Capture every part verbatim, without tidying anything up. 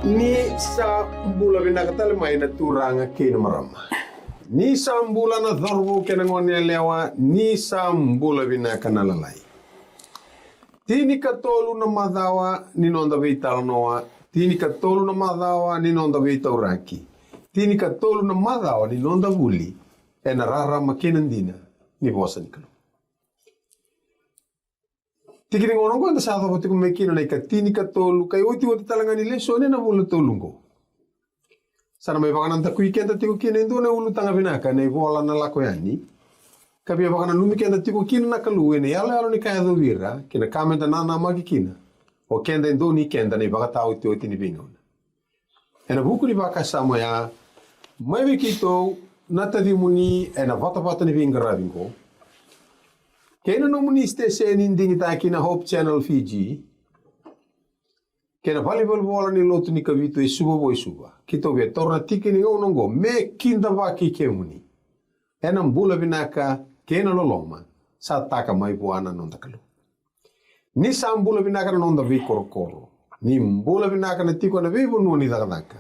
Ni sa bula vinaka tale mai na turaga kei na marama. Ni sa bula na cauravou kei na gone yalewa, ni sa bula vinaka na lalai. Tinikatolu na macawa ni noda veitalanoa, tinikatolu na macawa ni noda veitauraki, tinikatolu na macawa ni noda vuli ena rarama kei na dina ni vosa ni Kalou. Tiki ni gauna oqo eda sa yacova tiko mai kina na ikatinikatolu, ka iotioti tale ga ni lesoni ena vula tolu oqo. Sa na mai vakanadakui keda tiko kina e dua na ulutaga vinaka ena ivola na Lako Yani. Ka via vakananumi keda tiko kina na Kalou ena iyaloyalo ni ka yacovi ira kei na ka meda nanamaki kina o keda e donu i keda na ivakataotioti ni veigauna. Ena vuku ni vakasama oya, mai vei keitou na tacimuni ena vatavata ni veiqaravi oqo, kei na nomuni siteseni digitaki na Hope Channel Fiji, kei na valenivolavola ni lotu ni Kavitu e Suva vua e Suva, keitou via taura na tiki ni gauna oqo me kidavaki kemuni ena bula vinaka kei na loloma sa taka mai vua na noda Kalou. Ni sa bula vinaka na noda veikorokoro. Ni bula vinaka na tiko ena veivanua ni cakacaka.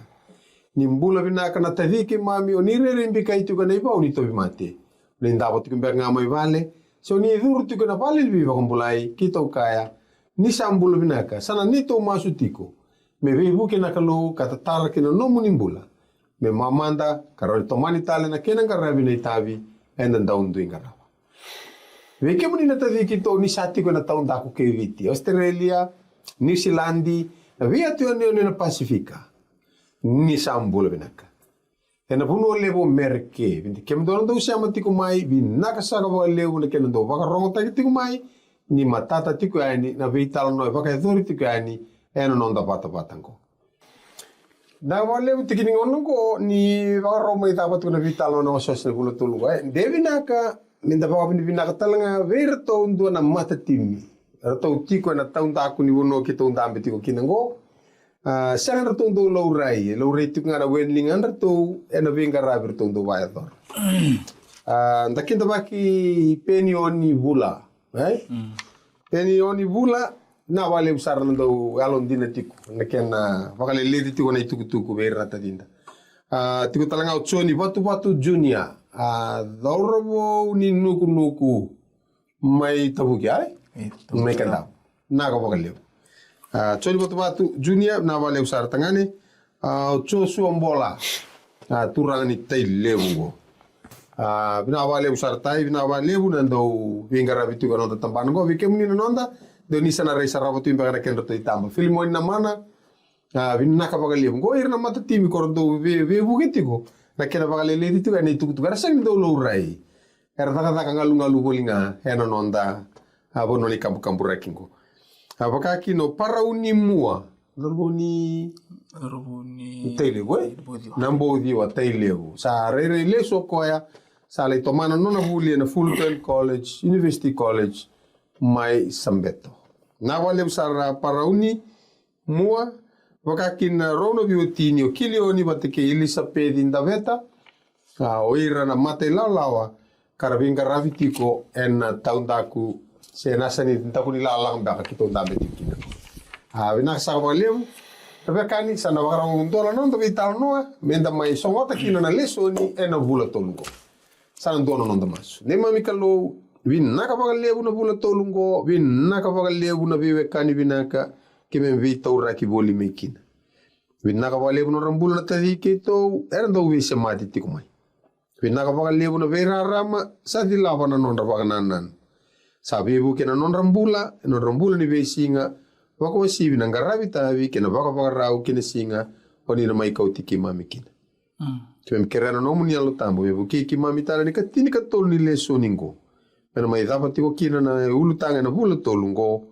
Ni bula vinaka na taci keimami o ni rairai bikai tiko ena ivau ni tauvimate. O ni davo tiko beka ga mai vale, se o ni curu tiko ena vale ni veivakabulai, keitou kaya, ni sa bula vinaka. Sa na neitou masu tiko me veivuke na Kalou ka tatara ki na nomuni bula, me mamada ka rawa ni tomani tale na kena qaravi na itavi eda dau dui qarava. Vei kemuni na taci keitou ni sa tiko ena taudaku kei Viti, Australia, Niusiladi, na veiyatu yanuyanu ena Pasifika, ni sa bula vinaka. Ena vanua levu o Mereke, vei kemudou na dau sema tiko mai, vinaka saka vakalevu na kena dau vakarogotaki tiko mai, ni matata tiko yani na veitalanoa e vakayacori tiko yani ena noda vatavata oqo. Vinaka vakalevu, tiki ni gauna oqo ni vakarau mai cava tiko na veitalanoa na wasewase na vula tolu oqo, e de vinaka meda vakavinavinaka tale ga vei iratou dua na matatimi. Ratou tiko ena taudaku ni vanua keitou dabe tiko kina oqo. A, sega ni ratou dau laurai, e laurai tiko ga na weli ni ligadratou ena veiqaravi ratou dau vakayacora. A, da kidavaki Penioni Vula, e? Penioni Vula, vinaka vakalevu sara na dau yalodina tiko, na kena vakaleleci tiko na itukutuku vei ira na tacida. A, tiko tale ga o Joni Vatuvatu Junior, a, cauravou ni Nukunuku mai Tavuki, ai? Mai Kadavu. Vinaka vakalevu. A, Joni Vatuvatu Junior, vinaka vakalevu sara tagane. A, o Joshua Bola, a, turaga ni Tailevu oqo. A, vinaka vakalevu sara tai, vinaka vakalevu na dau veiqaravi tiko ena noda tabana oqo. Vei kemuni na noda, dou ni sa na rai sarava tu beka na kedratou itaba. Filimoni Namana, a, vinaka vakalevu. Oqo ira na matatimi ko ra dau vei, veivuke tiko na kena vakaleleci tiko ena itukutuku. Era sega ni dau laurai. Era cakacaka galugalu voli ga ena noda, a, vanua ni kabukaburaki oqo. A, vaka kina o Parauni Mua, cauravou ni Tailevu, e? Nabouciwa, Tailevu. Sa rairai lesu o koya, sa lai tomana na nona vuli ena Fulton College, University College mai Sabeto. Vinaka vakalevu sara Parauni Mua, vaka kina rau na veiwatini o Kilioni vata kei Ilisapeci Daveta, a, o ira na mata ilawalawa ka ra veiqaravi tiko ena taudaku se na yasa ni daku ni lalaga beka keitou dabe tiko kina. A, vinaka saka vakalevu. Na veiwekani, sa na vakarau dua na noda veitalanoa meda mai sogota kina na lesoni ena vula tolu oqo. Sa na dua na noda masu. Neimami Kalou, vinaka vakalevu na vula tolu oqo, vinaka vakalevu na veiwekani vinaka keimami veitauraki voli mai kina. Vinaka vakalevu na nodra bula na taci keitou era dau veisemati tiko mai. Vinaka vakalevu na veirarama sa cilava na nodra vakanananu. Sa veivuke na nodra bula, na nodra bula ni veisiga, vakauasivi na qaravi tavi kei na vakavakarau kei na siga o ni na mai kauti keimami kina. Keimami kerea na nomuni Yalo Tabu me vukei keimami tale ena ikatinikatolu ni lesoni oqo, me na mai cava tiko kina na ulutaga ena vula tolu oqo.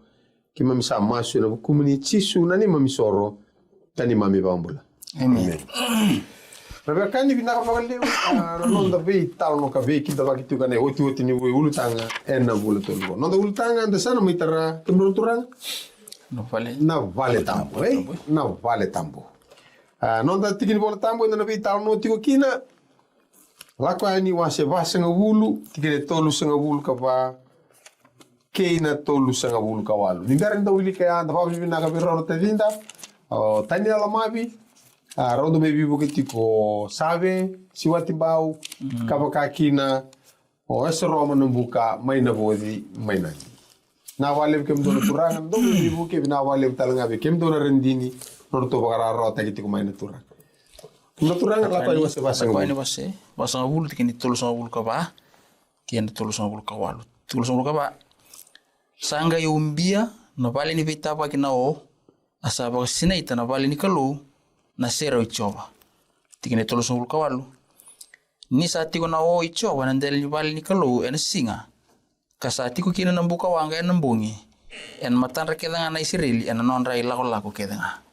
Keimami sa masu ena vukumuni Jisu na neimami soro ka neimami vakabula. Emeni. Na veiwekani, vinaka vakalevu, a, na noda veitalanoa ka veikidavaki tiko ena iotioti ni ulutaga ena vula tolu oqo. Noda ulutaga eda sa na mai tara, kemudrau turaga? Na vale. Na vale tabu, e? Na vale tabu. A, noda tiki ni Vola Tabu eda na veitalanoa tiko kina. Lako Yani wase vasagavulu, tikina e tolusagavulu ka va kei na tolusagavulu ka walu. Ni bera ni da wilika ya, da vakavinavinaka vei rau na tacida o Taniela Mavi, A, rau dau mai veivuke tiko o Save, Siwati Bau, ka vaka kina o Ese Roma Nabuka mai Navoci, mai Nadi. Na vakalevu kemudou na turaga, dou mai veivuke, vinaka vakalevu tale ga vei kemudou na radini, nodratou vakarawarawataki tiko mai na turaga. Na turaga, Lako Yani wase vasagavulu. Lako Yani wase vasagavulu, tikina e tolusagavulu ka va kei na tolusagavulu ka walu. Tolusagavulu ka va. Sa qai ubia na vale ni veitavaki na o, a sa vakasinaita na vale ni Kalou na serau i Jiova. Tikina e tolusagavulu ka walu. Ni sa tiko na o i Jiova ena dela ni vale ni Kalou ena siga, ka sa tiko kina na bukawaqa ena bogi, ena matadra kece ga na Isireli, ena nodra ilakolako kece ga.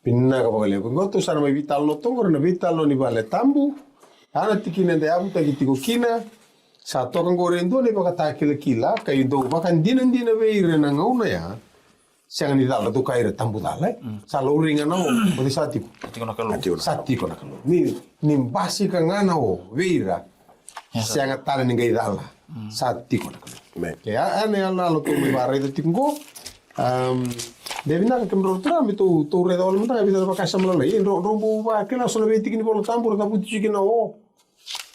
Vinaka vakalevu. Qo tou sa na mai veitalanoa toka qori na veitalanoa ni vale tabu. A na tikina eda yavutaki tiko kina. Sa toka qori e dua na ivakatakilakila ka dau vakadinadina vei ira ena gauna ya. Sega ni cala, dou kaya ira tabu cala, e? Sa laurai ga na o, o cei sa tiko? Sa tiko na Kalou. Sa tiko na Kalou. Ni, ni basika ga na o vei ira. Sega tale ni qai cala. Sa tiko na Kalou. Amen. Ke a, a na yalololo tou mai vakaraica tiko qo. Am, de vinaka kemudrau turaga me tou, tou raica wale mada ga e vica na vakasama lalai. E, drau, drau bau vakila so na veitiki ni Vola Tabu ra cavuti tiko kina o.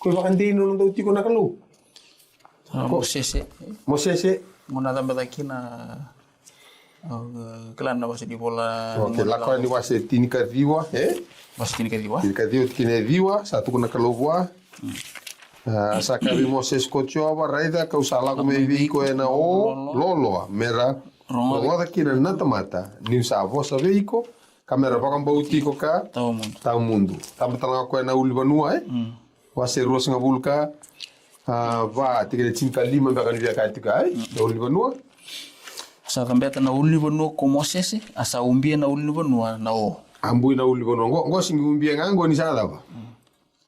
Ko e vakadei na nona dau tiko na Kalou. A, Ko- Mosese. Mosese. Gona cabe cake kina, a, kila na wase ni Vola. Okay, Lako Yani wase tinikaciwa, e? Wase tinikaciwa. Tinikaciwa, tikina e ciwa, sa tukuna na Kalou vua. A, sa kaya vei Mosese ko Jiova, raica, kau sa lako mai vei iko ena o loloa, me ra rogoca kina na tamata, niu sa vosa vei iko, ka me ra vakabauti iko ka tawa mudu. Tawa mudu. Taba tale ga o koya na ulunivanua, e? Wase ruasagavulu ka, a, va, tikina e tinikalima beka ni via kaya tiko, e? Na ulunivanua. Sa cabeta na ulunivanua ko Mosese, a sa ubia na ulunivanua na o. A bui na ulunivanua. Qo, qo sega ni ubia ga, qo ni sa cava?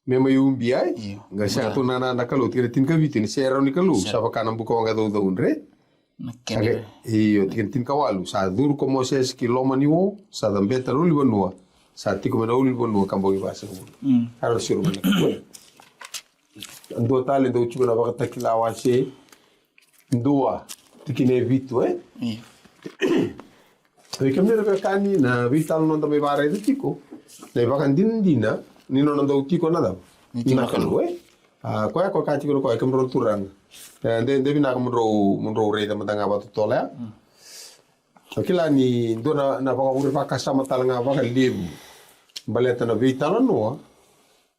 Me mai ubia, e? Io. Qai sega tu na, na, na Kalou, tikina tinikavitu, ni serau ni Kalou, sa vaka na bukawaqa caucaudre. Na kena. Io, tikina tinikawalu, sa curu ko Mosese ki loma ni o, sa cabeta na ulunivanua, sa tiko mai na ulunivanua ka bogi vasagavulu. A rau siro mai na Kalou. Dua tale, dou tiko na Vakatakila wase dua, tikina e vitu, e? Io. Vei kemuni na veiwekani, na veitalanoa da mai vakaraica tiko, na ivakadinadina ni nona dau tiko na cava? Ni tiko na Kalou, e? A, koya, koya ka tiko na koya, kemudrau na turaga. E, de, de vinaka mudrau, mudrau raica mada ga vakatotolo ya. O kila ni dua na, na vakavure vakasama tale ga vakalevu. Baleta na veitalanoa,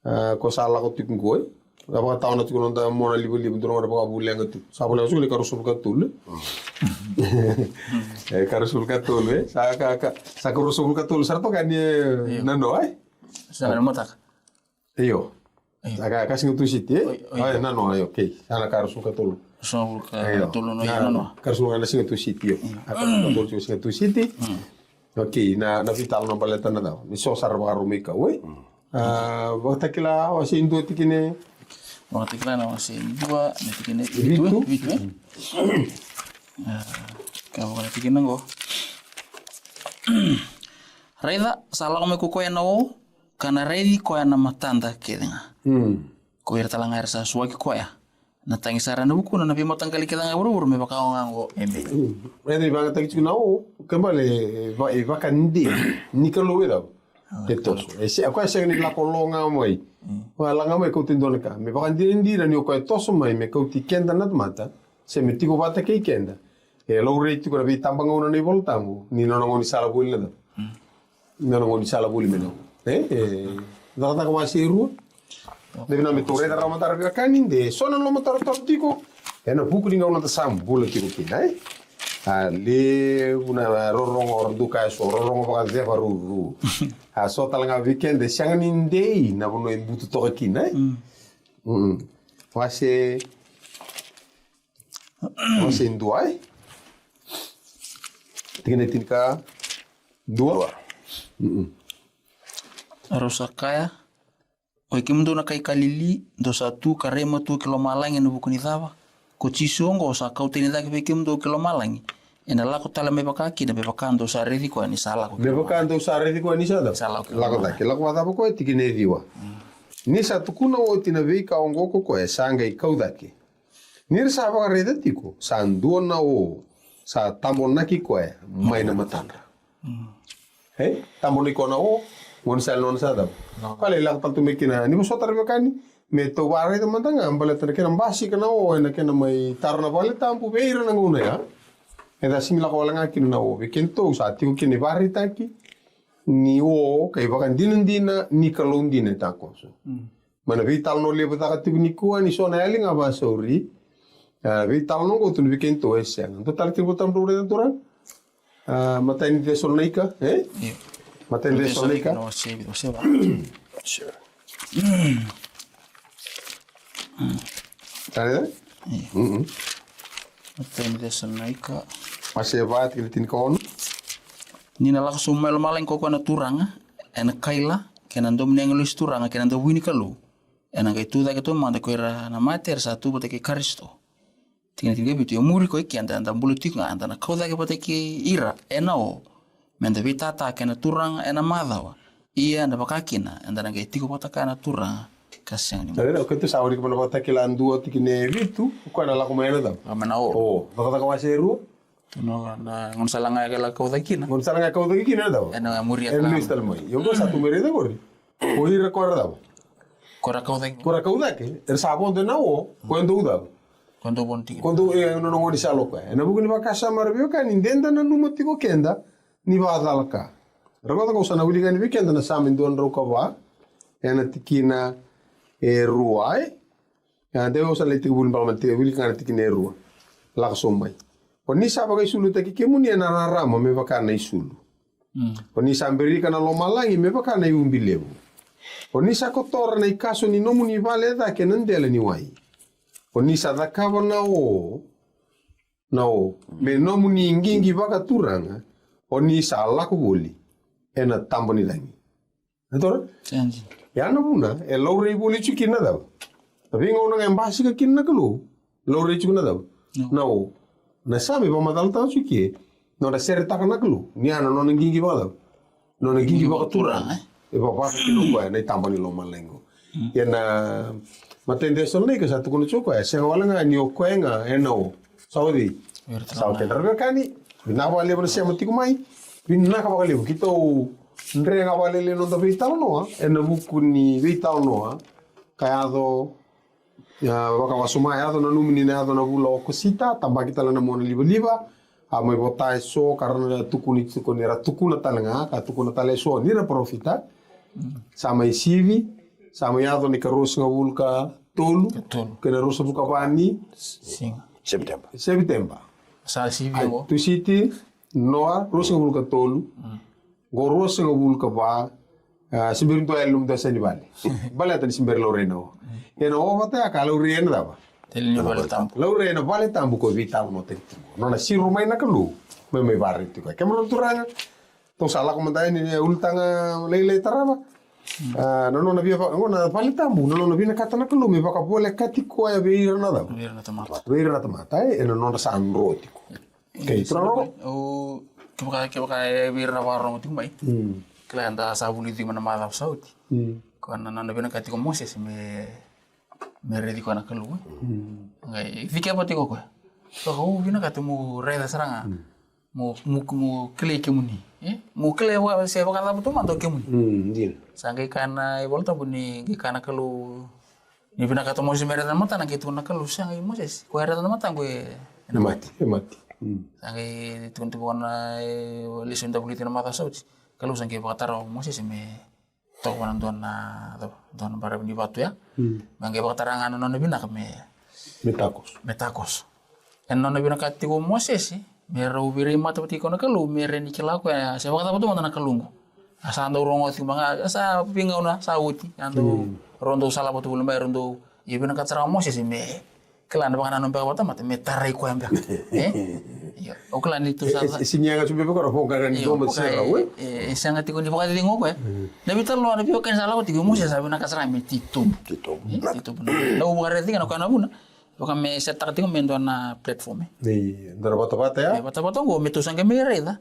a, ko sa lako tiko qo, e. Ka vakatawa na tiko noda mona livaliva, dua na gauna vakavuleqa tu. Sa voleka tiko ni ka ruasagavulu ka tolu, e? E, ka ruasagavulu ka tolu, e? Sa ka, ka, sa ka ruasagavulu ka tolu, sa ra toka ni, e, nanoa, e? Sa na mataka. Io. Io. Sa ka, ka Siga Tusiti, e? Oi, oi. Oi, nanoa, io, okay. Sa na ka ruasagavulu ka tolu. Ruasagavulu ka tolu, nanoa. Ka ruasagavulu ka na Siga Tusiti, io. Io. A ka ruasagavulu ka tolu Siga Tusiti. Okay, na, na veitalanoa baleta na cava? Ni so sara vakarau mai kau, e? A, Vakatakila wase dua tikina e? Vakatakila na wase dua, na tikina e vitu, e? Vitu. Vitu, e? A, ka vaka na tikina qo. Raica, sa lako mai ko koya na o, ka na raici koya na matada kece ga. Ko ira tale ga era sa suaki koya. Na tagi sara ena vukuna, na veimataqali kece ga e vuravura me vaka oqo, e me. Ena ivakatakila tiko na o, ke bale, e va-, e vakadei ni Kalou e cava? E toso. E se, a koya sega ni lako lo ga mai. Va la ga mai kauta e dua na ka. Me vakadinadina ni o koya e toso mai, me kauti keda na tamata, se me tiko vata kei keda. E laurai tiko na veitabagauna na iVola Tabu, ni nona gaunisala voli na cava? Nona gaunisala voli me na. E, e, Cakacaka wase e rua. De vinaka me tou raica rawa mada ra veiwekani, de so na lomatarotaro tiko. Ena vuku ni gauna da sa bula tiko kina, e? A levu na rorogo, o ra dau kaya so, rorogo vakaceva ruru. A so tale ga vei keda, e sega ni dei na vanua e butu toka kina, e? Wase Wase dua, e? Tikina e tinikadua. A rau sa kaya, oi kemudou na kai Kalili, dou sa tu ka rai matua ki lomalagi ena vuku ni cava? Ko Jisu oqo sa kau tani cake vei kemudou ki lomalagi. Ena lako tale me vaka kina, me vaka dou sa raici koya ni sa lako ki lomalagi. Me vaka dou sa raici koya ni sa cava? Sa lako ki lomalagi. Lako cake, lako vakacava koya? Tikina e ciwa. Ni sa tukuna oti na veika oqo ko koya, sa qai kau cake. Ni ra sa vakaraica tiko, sa dua na o sa tabonaki koya mai na matadra. E? Tabonaki koya na o, Gaunisala nona sa cava. Ka lai lako tale tu mai kina ni vosota ra veiwekani. Me tou vakaraica mada ga baleta na kena basika na o ena kena mai taro na vale tabu vei ira na gauna ya. Eda sigi lako wale ga kina na o vei kedatou sa tiko kina ivakaraitaki ni o ka ivakadinadina ni Kalou dina e takoso. Mai na veitalanoa levu caka tiko nikua ni so na yali ga vasauri. A, veitalanoa qo tu ni vei kedatou e sega. Dua tale tiko vata mrau raica turaga. A, matai ni Cesalonaika, e? Io. Matai ni Cesalonaika. Na wase, wase va. Sure. Tale? Io. Mm-mm. Matai ni Cesalonaika. Wase va, tikina tinikaono. Ni na lako sobu mai lomalagi ko koya na Turaga, ena kaila, kei na domo ni agilosi turaga, kei na davui ni Kalou. Ena qai tu cake taumada ko ira na mate era sa tu vata kei Karisito. Tikina tinikavitu, ia muri ko i keda, eda bula tiko ga, eda na kau cake vata kei ira ena o, meda veitata kei na Turaga ena macawa. Ia eda vaka kina, eda na qai tiko vata kaya na Turaga ka sega ni mudu. Tale, o keitou sa wilika mai na Vakatakila dua tikina e vitu, o koya na lako mai ena cava? Lako mai na o. O, Cakacaka wase e rua. Tu na, na gaunisala ga e kau cake kina. Gaunisala ga e kau cake kina ena cava? Ena muria. Ena lesu tale mai. Io, qo sa tu mai raica qori. Ko ira ko ra cava? Ko ra kau cake. Ko ra kau cake, era sa vodo ena o, ko e dou cava? Ko e dou vodo tiko. Ko dou, e, nona gaunisala o koya. Ena vuku ni vakasama ra veiwekani, de da nanuma tiko keda ni vakacalaka. Ra vata qo sa na wilika yani vei keda na Same dua na drau ka va, ena tikina e rua, e? Ia, de au sa lai tekivu beka mai na tiki, wilika ga na tikina e rua. Lako sobu mai. O ni sa vakaisulutaki kemuni ena rarama me vaka na isulu. Mm. O ni sa berika na lomalagi me vaka na iubi levu. O ni sa kotora na ikaso ni nomuni vale e cake ena dela ni wai. O ni sa cakava na o, na o, me nomuni qiqi vakaturaga, o ni sa lako voli ena taba ni cagi. E toro? Sega. Ia na vuna e laurai voli tiko kina na cava? Na veigauna ga e basika kina na Kalou, laurai tiko na cava? No. Na o. Na Same vakamacalataka tiko ke, nona seretaka na Kalou ni a na nona qiqi vakacava? Nona qiqi vakaturaga. E vavasa kina o koya na itaba ni lomalagi qo. Mm. Ia na matai ni Cesalonaika sa tukuna tiko o koya, e sega wale ga ni o koya ga ena o. Sa oti. Sa oti. Dra veiwekani, vinaka vakalevu na sema tiko mai. Vinaka vakalevu, keitou dre ga vakalailai na noda veitalanoa ena vuku ni veitalanoa ka yaco, ia, vakawasoma, yaco, nanumi ni na yaco na vula o Okosita, tabaki tale na monalivaliva. A mai vota eso ka ra na tukuni tiko ni ra tukuna tale ga, ka tukuna tale eso ni ra parofita. Mm. Sa mai sivi, sa mai yaco na ikaruasagavulu ka tolu, ka tolu, kei na ruasagavulu ka va ni siga. September. September. Sa sivi. Ai, qo Tusiti, Noa, ruasagavulu ka tolu. Mm. Qo ruasagavulu ka va, a, se bera ni dua yali na nomudou yasa ni vale. Baleta ni se bera laurai na o. Mm. Ia na o vata ya ka laurai ena cava? Tale ni vale tabu. Laurai ena vale tabu ko veitalanoataki tiko. Nona siro mai na Kalou me mai vakaraici tiko. Kemudou na turaga, tou sa lako mada yani e ulutaga lailai tarava. Mm. A, na nona via va-, qo na vale tabu, na nona vinakata na Kalou me vakavolekati koya vei ira na cava? Vei ira na tamata. Vei ira na tamata, e, ena nodra sa dro tiko. Kei, e, turaga. O, kevaka, kevaka e vei ira na vakarorogo tiko mai. Mm. Kila eda sa vulica tiko mai na macawa sa oti. Mm. Ko na, na, na vinakati ko Mosese me, me raici koya na Kalou, e. Mm. Qai cikeva tiko koya. Toka, au vinakata meu raica sara ga. Mm. Meu, meu, meu kilai kemuni, e? Meu kilai vaka, se vakacava tu mada o kemuni. Mm, dina. Sa qai kaya na iVolatabu ni qai kaya na Kalou, ni vinakata o Mosese me raica na matana, qai tukuna na Kalou, sega, i Mosese, ko e raica na mataqu e, e na mate. E mate. Mm. Sa qai tukuna tiko na, e, lesoni da vulica tiko na macawa sa oti. Kalou sa qai vakatara o Mosese me toka vua na dua na, dua na baravi ni vatu ya. Mm. Me qai vakatara ga na nona vinaka me, me takoso. Me takoso. Ena nona vinakata tiko o Mosese me rau veirai mata vata kei koya na Kalou, me rawa ni kila o koya se vakacava tu mada na Kalou qo. A sa dau rogoca tiko mai ga, a sa veigauna sa oti, a dau, mm, rau dau sala vata voli mai, rau dau, ia vinakata sara ga o Mosese me kila na vakanananu beka vakatamata me tarai koya beka. E? Io. O kila ni tu sa, e, e, e sega ni yaga tu beka o koya, o koya ga ni, io, dua mada, o koya sega, e, e, e sega tiko ni vakacegu o koya. Mm. Na veitalanoa, na veiwekani sa lako tiko, o Mosese sa vinakata sara ga me titobu. Titobu. E, titobu. Na, na au vakaraica tiko na koya na vuna. Vaka me setaka tiko me dua na platform, e. Ni dua na vatavata ya. E, vatavata qo me tou sa qai mai raica.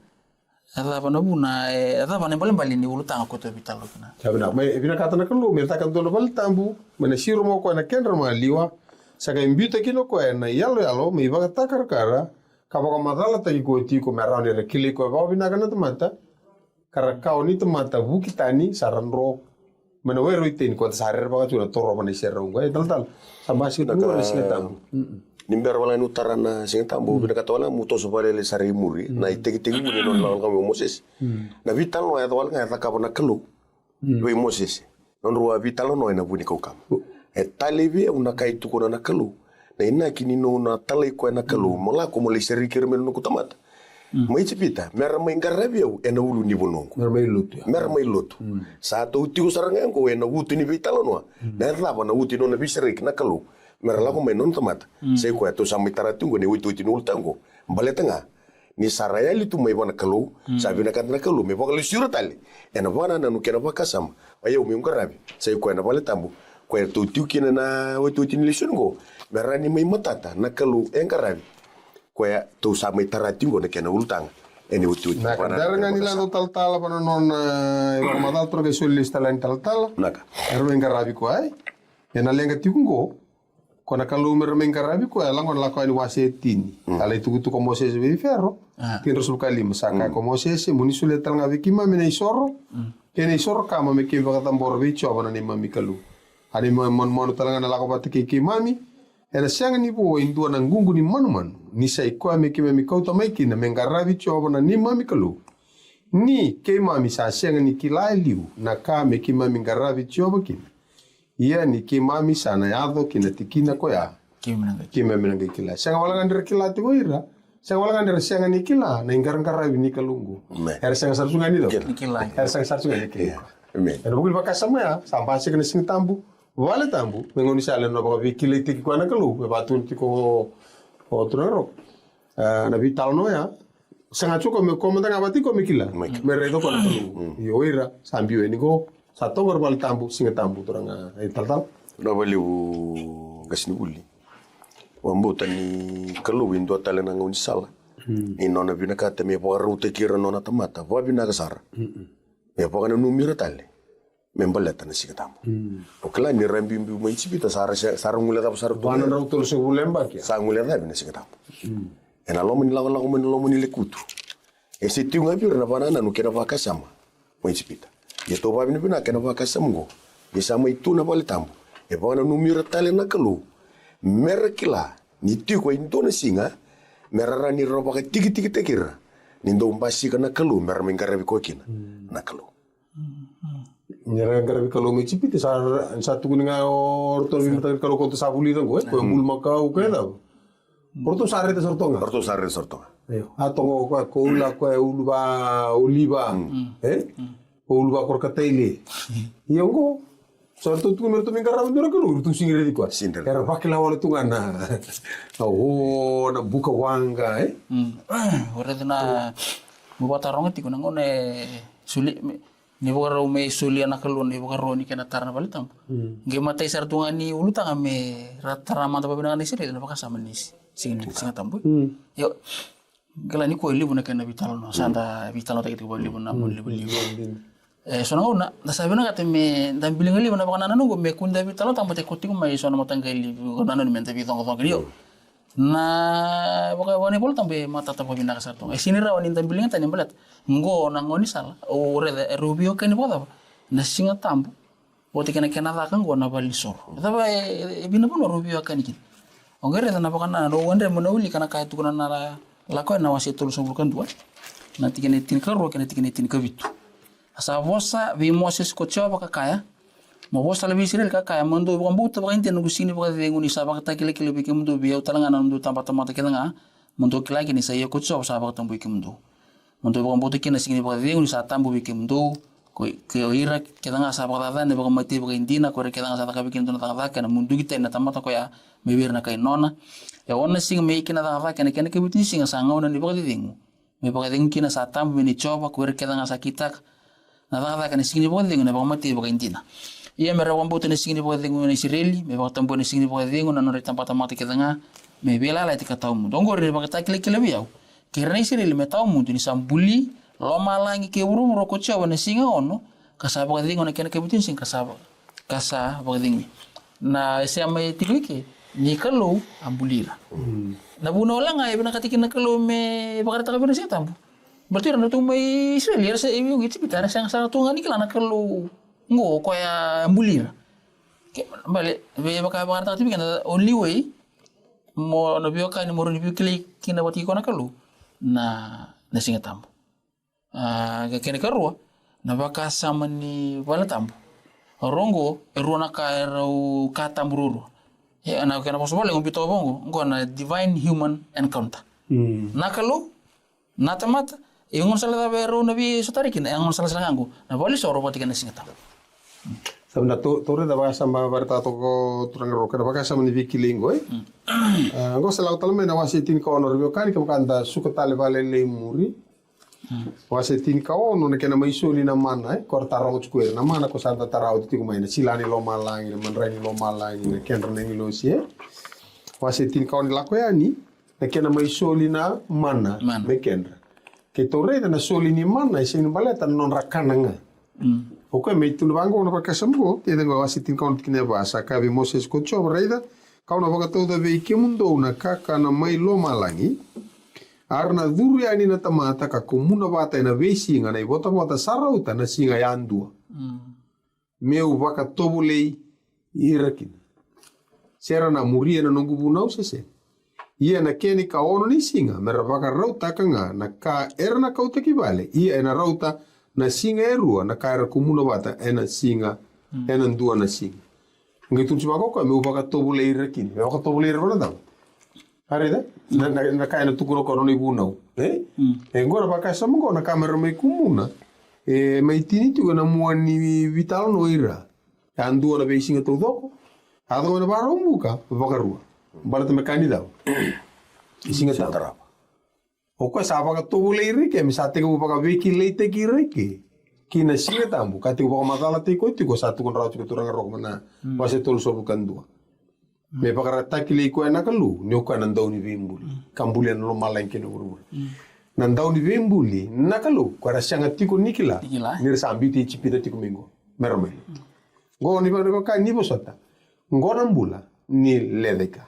A cava na vuna, e, a cava na ibalebale ni ulutaga ko tou veitalanoa kina. Sa vinaka, mai, e vinakata na Kalou me caka dua na vale tabu, mai na siro mai o koya na kedra maliwa, sa qai biuta kina o koya na iyaloyalo me ivakatakarakara, ka vakamacalataki koya tiko me rawa ni ra kilai koya vakavinaka na tamata. Ka ra kawa ni tamata vuki tani sa ra dro mai na wai rau i Iteni, ko da sa rerevaka tu na torova na iserau qo. E talatala, sa basika tu na Siga Tabu. Ni bera wale ga niu tara na Siga Tabu, vinakata wale ga meu toso vakalailai sara i muri na itekitekivu ni nona lako mai o Mosese. Na veitalanoa e yaco wale ga e cakava na Kalou vei Mosese. Nodrau a veitalanoa ena vunikau kama. E talei vei au na ka e tukuna na Kalou. Na inaki ni nona talai koya na Kalou, mo lako mo lai sereki ira mai na noqu tamata mai Ijipita, mera mai qaravi au ena ulu ni vanua qo. Mera mai lotu, ia. Mera mai lotu. Sa tou tiko sara ga qo ena uto ni veitalanoa. Na cava na uto ni nona veisereki na Kalou mera lako mai na nona tamata? Sa i koya tou sa mai tara tiko qo na iotioti ni ulutaga qo. Baleta ga ni sa ra yali tu mai vua na Kalou, sa vinakata na Kalou me vakalesui ira tale ena vakanananu kei na vakasama. O yau meu qaravi, sa i koya na vale tabu, koya tou tiko kina na iotioti ni lesoni qo, me rawa ni mai matata na Kalou e qaravi. Koya tou sa mai tara tiko qo na kena ulutaga ena iotioti. Na ka dara ga ni lako talatala vana nona, e vakamacala toro qai soli lesu tale ni talatala. Naka. Era mai qaravi koya, e? Ena leqa tiko qo. Ko na Kalou mera mai qaravi koya, e lako na Lako Yani wase e tini. A lai tukutuku ko Mosese vei Fero. Tinidrau sa vaka lima, sa kaya ko Mosese, mo ni solia tale ga vei keimami na isoro kei na isoro kama me keimami vakacabora vei Jiova na neimami Kalou. A ni manumanu tale ga na lako vata kei keimami, ena sega ni vo e dua na ququ ni manumanu, ni sa i koya me keimami kauta mai kina me qaravi Jiova na neimami Kalou. Ni keimami sa sega ni kila e liu na ka me keimami qaravi Jiova kina. Ia ni keimami sa na yaco ki na tikina koya, keimami na qai kila. Sega wale ga ni ra kila tiko o ira, sega wale ga ni ra sega ni kila na iqaraqaravi ni Kalou qo. Era sega sara tu ga ni cau. Era sega sara tu ga ni kila. Ena vuku ni vakasama ya, sa basika na Siga Tabu vale tabu me gaunisala, ena nona vakaveikilaitaki koya na Kalou me vakatuni tiko o turaga roko. Na veitalanoa ya, sega tiko me ko mada ga vata tiko me kila, me raica koya na Kalou. Io, o ira sa biu yani qo, sa toqo ira vale tabu, Siga Tabu, turaga, e talatala. Na vakalevu qasenivuli. Vakabauta ni Kalou e dua tale na gaunisala ni nona vinakata me vakarautaki ira na nona tamata vakavinaka sara, me vakananumi ira tale me baleta na Siga Tabu. O kila ni ra biubiu mai Ijipita, sa ra, sa ra guilecava sara tu. Vanadrau tolusagavulu na yabaki. Sa guilecavi na Siga Tabu ena loma ni lakolako mai na loma ni lekutu. E se tiko ga vei ira na vakanananu kei na vakasama mai Ijipita. Ia tou vakavinavinaka ena vakasama oqo, ni sa mai tu na vale tabu, e vakananumi ira tale na Kalou mera kila ni tiko e dua na siga mera rawa ni ra vakatikitikitaki ira ni dau basika na Kalou mera mai qaravi koya kina na Kalou. Ni ra qaravi Kalou mai Ijipita, sa, sa tukuni ga o ratou na veimataqali kalou koya sa vulica qo, e? Koya bulumakau, koya cava? O ratou sa raica sara toka ga. O ratou sa raica sara toka ga. Io. A toka o koya koula, koya uluva oliva. E? Koya uluva korakataile. Ia qo. Sa ratou tukuni me ratou mai qaravi dua na kalou, ratou sega ni raici koya. Era vakila wale tu ga na, o, na buka waqa, e? O raica na, mo vakataroga tiko na gauna e soli, ni vakarau me solia na Kalou na ivakaro ni kena tara na vale tabu. Qai matai sara tu ga ni ulutaga me ra tara mada vakavinaka na Isireli na vakasama ni Siga, Siga Tabu. Io. Kila ni ko e levu na kena veitalanoa, sa da veitalanoataki tiko vakalevu na monalivaliva. E so na gauna da sa vinakata me da biliga levu na vakanananu qo me kua ni da veitalanoataka vata tiko mai so na mataqali vakanananu me da veicoqacoqa ni, io. Na vaka, vaka na iVola Tabu e matata vakavinaka sara tu ga. E sega ni rawa ni da biliga tani baleta qo na gaunisala, o raica, e rau veiwekani vakacava na Siga Tabu vata kei na kena caka qo na valenisoro. E cava e, e, e vei na vanua rau veiwekani kina? O qai raica na vakanananu, au gadreva mo na wilika na ka e tukuna na Lako Yani na wase tolusagavulu ka dua, na tikina e tinikarua kei na tikina e tinikavitu. A sa vosa vei Mosese ko Jiova ka kaya, mo vosa tale vei Isireli ka kaya, mo dou vakabauta vakaidina na noqu siga ni vakacecegu ni sa vakatakilakila vei kemudou vei au tale ga na nomudou tabatamata kece ga, mo dou kila kina ni sa i au ko Jiova sa vakatabui kemudou. Mo dou vakabauta kina na siga ni vakacecegu ni sa tabu vei kemudou, ko, ko ira kece ga sa vakacacana, vakamatei vakaidina, ko ira kece ga sa caka vei kina dua na cakacaka, ena muduki tani na tamata koya mai vei ira na kai nona. E ono na siga me i kina na cakacaka ena kena ikavitu ni siga sa gauna ni vakacecegu, me vakacegu kina sa tabu vei Jiova, ko ira kece ga sa kitaka na cakacaka ena siga ni vakacecegu ena vakamatei vakaidina. Ia me ra vakabauta na siga ni vakacecegu na Isireli, me vakatabui na siga ni vakacecegu na nodra itabatamata kece ga, me veiyalayalati ka tawamudu. Oqori na ivakatakilakila vei au kei ira na Isireli me tawamudu, ni sa buli lomalagi kei vuravura ko Jiova ena siga ono, ka sa vakacegu ena kena ikavitu ni siga, ka sa va, ka sa vakacegu. Na isema e tiko i ke, ni Kalou a buli ira. Na vuna wale ga e vinakata kina na Kalou me vakaraitaka vei ira na Siga Tabu. Baleta ira na tu mai Isireli, era se, i Ijipita, era sega sara tu ga ni kila na Kalou qo, o koya buli ira. Ke, bale, vei, vaka, vakaraitaka tiko vei keda o Liwei, mo na veiwekani mo rawa ni veikilai kina vata kei koya na Kalou na, na Siga Tabu. A, ke, kena ikarua, na vakasama ni vale tabu. O rau qo, e rua na ka e rau ka tabu ruarua. E, na kena vosa vale, qo bito qo, qo na divine human encounter. Mm. Na Kalou, na tamata, e gona sala cava e rau na veisotarai kina, e gona sala sala ga qo, na valenisoro vata kei na Siga Tabu. Sa vinaka, tou, tou raica vakasama, vakaraitaka toka o turaga rau, kena vakasama ni veikilai qo, e? Mm. A, qo sa lako tale mai na wase tinikaono, ra veiwekani, kevaka da suka tale vakalailai i muri. Mm. Wase tinikaono, na kena mai soli na mana, e? Ko ra taroga tiko era na mana, ko sa da tara oti tiko mai, na sila ni lomalagi, na madrai ni lomalagi, na kedra na agilosi, e? Wase tinikaono, lako yani, na kena mai soli na mana, mana, me kedra. Keitou raica na soli ni mana, e sega ni baleta na nodra kana ga. Mm. O koya me tukuna vaqo na vakasama qo, Ecegi wase tinikaono tikina e va, sa kaya vei Mosese ko Jiova, raica, kau na vakatauca vei kemudou na kakana mai lomalagi, a ra na curu yani na tamata ka kumuna vata ena veisiga na ivotavota sa rauta na siga yadua. Mm. Meu vakatovolei ira kina. Se ra na muria na noqu vunau se sega. Ia na kena ikaono ni siga, me ra vakarautaka ga na ka era na kauta ki vale, ia ena rauta na siga e rua na ka era kumuna vata ena siga, mm, ena dua na siga. Qai tukuna tiko vaka o koya, meu vakatovolei ira kina. Meu vakatovolei ira vaka na cava? A raica? Na, na, na ka ena tukuna o koya na nona ivunau. E? Mm. E qo na vakasama qo na ka me ra mai kumuna. E mai tini tiko ena mua ni veitalanoa o ira. Yadua na veisiga taucoko. A yaco mai na Vakaraubuka, vakarua. Baleta me ka ni cava? Siga Tabu. O koya sa vakatovolei ira i ke, me sa tekivu vakaveikilaitaki ira i ke ki na Siga Tabu, ka tekivu vakamacalataki koya tiko, sa tukuna rawa tiko turaga Roko mai na, mm, wase tolusagavulu ka dua. Me vakaratakilai koya na Kalou ni o koya na Dauniveibuli, mm, ka bulia na lomalagi kei na vuravura. Mm. Na Dauniveibuli na Kalou, koya era sega tiko ni kila, ni kila, ni ra sa biuti Ijipita tiko mai qo, me ra mai. Mm. Qo ni vaka, ni vaka ni vosota. Qo na bula ni lecaika.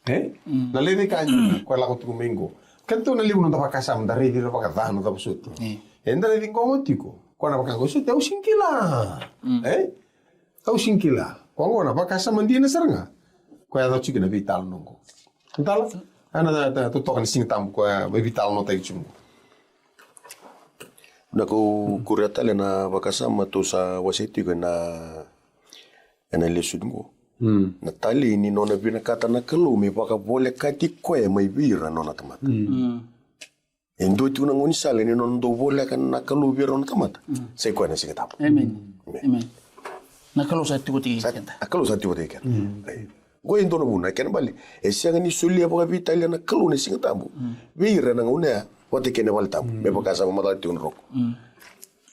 E? Mm. Na lecaika ni koya lako tiko mai qo. Keda tou na levu noda vakasama, da raici ira vakacana, da vosoti. Mm. Eda na ciqoma tiko. Koya na vaka qo, soti, au sega ni kila. Mm. E? Au sega ni kila. Koya qo na vakasama dina sara ga. Koya yaco tiko na veitalanoa qo. Tala? Ena, na, na, totoka ni Siga Tabu koya mai veitalanoataki tiko qo. Na kau kuria tale na vakasama tou sa wasea tiko ena, ena lesoni qo. Mm. Na talei ni nona vinakata na Kalou me vakavolekati koya mai vei ira na nona tamata. Mm. Mm. E dua tiko na gaunisala ni nona dau voleka na Kalou vei ira na nona tamata. Mm. Sa i koya na Siga Tabu. Amen. Amen. Amen. Na Kalou sa tiko vata kei keda. Na Kalou sa tiko vata kei keda. Mm. Right. Qo e dua na vuna, kena bale, e sega ni solia vakaveitalia na Kalou na Siga Tabu. Mm. Vei ira na gauna ya, vata kei na vale tabu, mm, me vaka sa vakamacala tiko na Roko. Mm.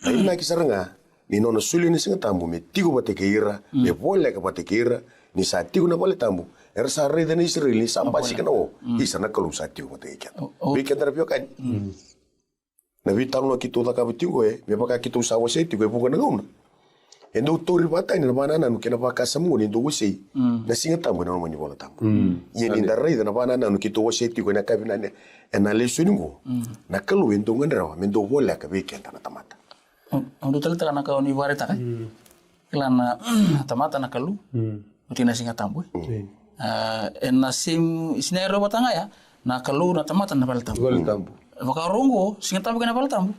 Na inaki sara ga ni nona solia na Siga Tabu me tiko vata kei ira, mm, me voleka vata kei ira, ni sa tiko na vale tabu, era sa raica na Isireli ni sa basika na o, mm, isa na Kalou sa tiko vata kei keda. O, o. Vei keda na veiwekani. Mm. Na veitalanoa keitou cakava tiko e, me vaka keitou sa wasea tiko e vuqa na gauna. E dau tauri vakatani na vakanananu kei na vakasama qo ni dau wasei, mm, na Siga Tabu ena loma ni Vola Tabu. Mm. Ia ni da raica na vakanananu keitou wasea tiko ena yakavi nikua ena lesoni qo. Mm. Na Kalou e dau gadreva me dau voleka vei keda na tamata. Au, au dau taleitaka na ka o ni vakaraitaka. Mm. Kila na tamata, na Kalou. Mm. Oti na Siga Tabu, e? Mm. A, ena same scenario vata ga ya, na Kalou, na tamata, na vale tabu. Vale tabu. Vakarau qo, Siga Tabu kei na vale tabu.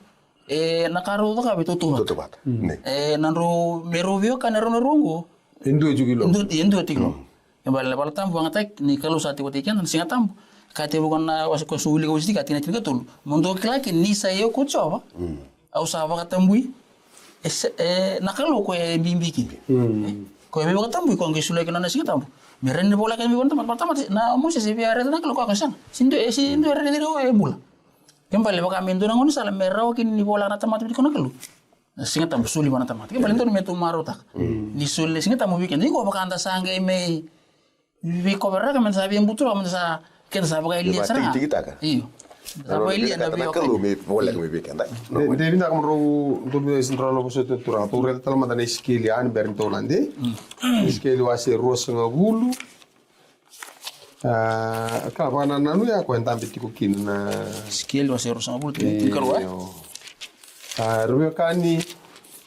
E, na ka rau cakava e tautauvata. Tautauvata. Mm. Ne. E, na drau, me rau veiwekani rau na rua qo. E dua tiko i loma. E dua, e dua tiko i loma. Mm. E vale, vale tabu vakayagataki ni Kalou sa tiko vata kei keda, na Siga Tabu. Ka tekivu na wase ko sa wilika wase tiko, tikina tinikatolu. Mo dou kila kina ni sa i au ko Jiova. Mm. Au sa vakatabui, e se, e, na Kalou koya e bibi kina. Mm. E, koya e veivakatabui, koya qai solia kina na Siga Tabu. Me rawa ni voleka me vei ira na tamata, na Mosese e via raica na Kalou, koya qai sega. Sega ni dua, e, sega ni dua e raici ira e bula. Kena ibalebale vaka me dua na gaunisala me rawa kina ni voleka na tamata vei koya na Kalou. Na Siga Tabu soli vua na tamata. Kena ibalebale dua na me tou marautaka. Mm. Ni soli na Siga Tabu vei keda. Ni ko vaka da sa qai mai veikoveraka, meda sa veibuturaka, meda sa, keda sa vakayalia sara ga. Io. Sa vakayalia na veiwekani. Kalou me voleka mai vei keda. De, de vinaka mo drau, drau me sa drau na vosoti turaga. Tou raica tale mada na Isikeli, a, ni bera ni tou na de. Mm. Isikeli wase ruasagavulu. A, ka vakanananu ya ko e dabe tiko kina na Isikeli wase ruasagavulu, tikina tinikarua. Io. A, ra veiwekani,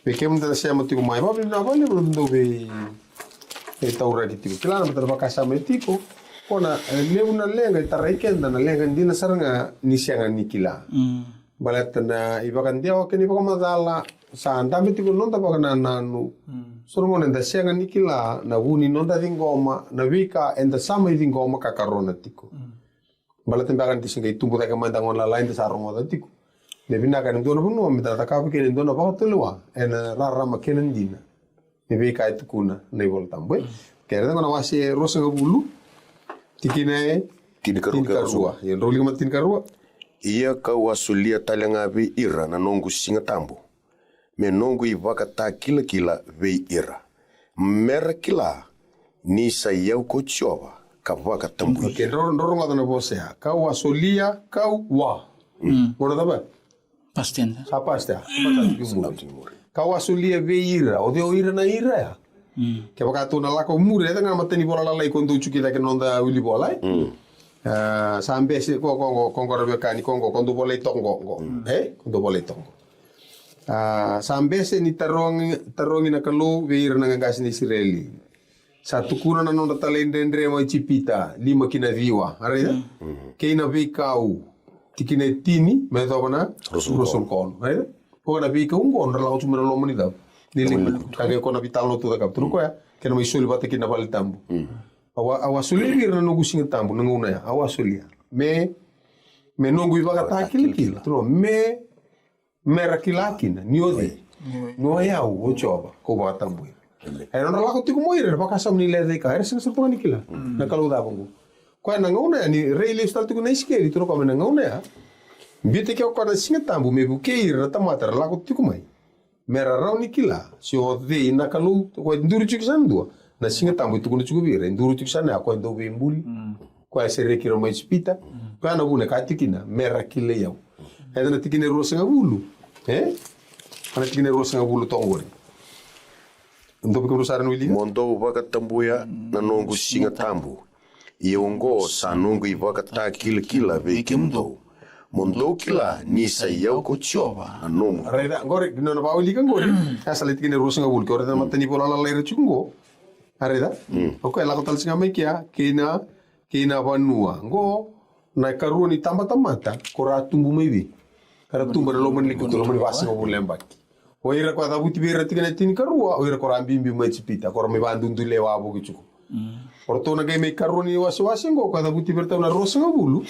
vei kemuni da na sema tiko mai, vakavinaka vakalevu na dou vei, veitauraki tiko. Kila na matana vakasama e tiko, ko na, e, levu na leqa e tarai keda na leqa dina sara ga ni sega ni kila. Baleta na ivakadewa kei na ivakamacala sa dabe tiko na noda vakanananu. So na gauna eda sega ni kila na vu ni noda ciqoma na veika eda sa mai ciqoma ka karona tiko. Baleta beka ni da se qai tubu cake mai da gone lalai da sa rogoca tiko. Me vinaka ena dua na vanua me da cakava kina e dua na vakatulewa ena rarama kei na dina. Me veika e tukuna na iVola Tabu, e? Ke raica qo na wase ruasagavulu, tikina e tinikarua. Tinikarua. Ia, drau wilika mada tinikarua. Ia ka'u a solia tale ga vei ira na noqu siga tabu, me noqu ivakatakilakila vei ira, me ra kila ni sa i au ko Jiova ka vakatabuya. Okei, drau, drau rogoca na vosa ya. Ka'u a solia, ka'u a. Qo na cava? Past tense. Sa past ya. Sa past ya. Ka'u a solia vei ira. O cei o ira na ira ya? Kevaka tou na lako muri, e caka ga na matanivola lalai ko dou tiko kina kei na noda wilivola, e? A, sa bese, ko, ko, ko, ko qo ra veiwekani, ko qo, ko dou volai toka qo, qo. E? Ko dou volai toka qo. A, sa bese ni tarogi, tarogi na Kalou vei ira na qaqase ni Isireli. Sa tukuna na nodra talaidredre mai Ijipita, lima ki na ciwa. A raica? Kei na veikau, tikina e tini me yacova na ruasagavulu ka ono. A raica? Ko na veikau qo, nodra lako tu mai na loma ni cau. Ni lima. Ka qai ko na veitalanoa tou cakava. Tukuna o koya, kena mai soli vata kina na vale tabu. Au a, au a solia vei ira na noqu siga tabu, na gauna ya. Au a solia. Me, me noqu ivakatakilakila. Tukuna, me me ra kila kina ni o cei. Ni o yau, o Jiova, ka'u vakatabuya. E nodra lako tiko mai ira, era vakasama ni lecaika, era sega sara toka ni kila na Kalou cava qo. Koya na gauna ya, ni rai lesu tale tiko na Isikeli, tukuna o koya mai na gauna ya. Biuta ke o koya na siga tabu, me vukei ira na tamata era lako tiko mai. Me ra rawa ni kila se o cei na Kalou, koya e duri tiko sa na dua. Na siga tabu e tukuna tiko vei ira, e duri tiko sa na ya, koya e dau veibuli. Koya e sereki ira mai Ijipita. Koya na vuna e kaya tiko kina, me ra kilai au. E na tikina e ruasagavulu. E? Na tikina e ruasagavulu toka qori. Dou vei kemudrau sara na wilika. Mo dou vakatabuya na noqu siga tabu. Ia oqo sa noqu ivakatakilakila vei kemudou. Mo dou kila ni sa i au ko Jiova na nomu. Raica, qori, dina na vakawilika qori. E sa lai tikina e ruasagavulu, ke o raica na matanivola lalai ra tiko qo. A raica? O koya e lako tale tiko ga mai kea, kei na kei na vanua. Qo na ikarua ni tabatamata ko ra a tubu mai vei. Ka ra tubu ena loma ni lekutu, loma ni vasagavulu na yabaki. O ira ko a cavuti vei ira tikina e tinikarua, o ira ko ra a biubiu mai Ijipita, ko ra mai vakadudulei wavoki tiko. O ratou na qai mai karua ni wasewase qo, ko a cavuti vei iratou na ruasagavulu.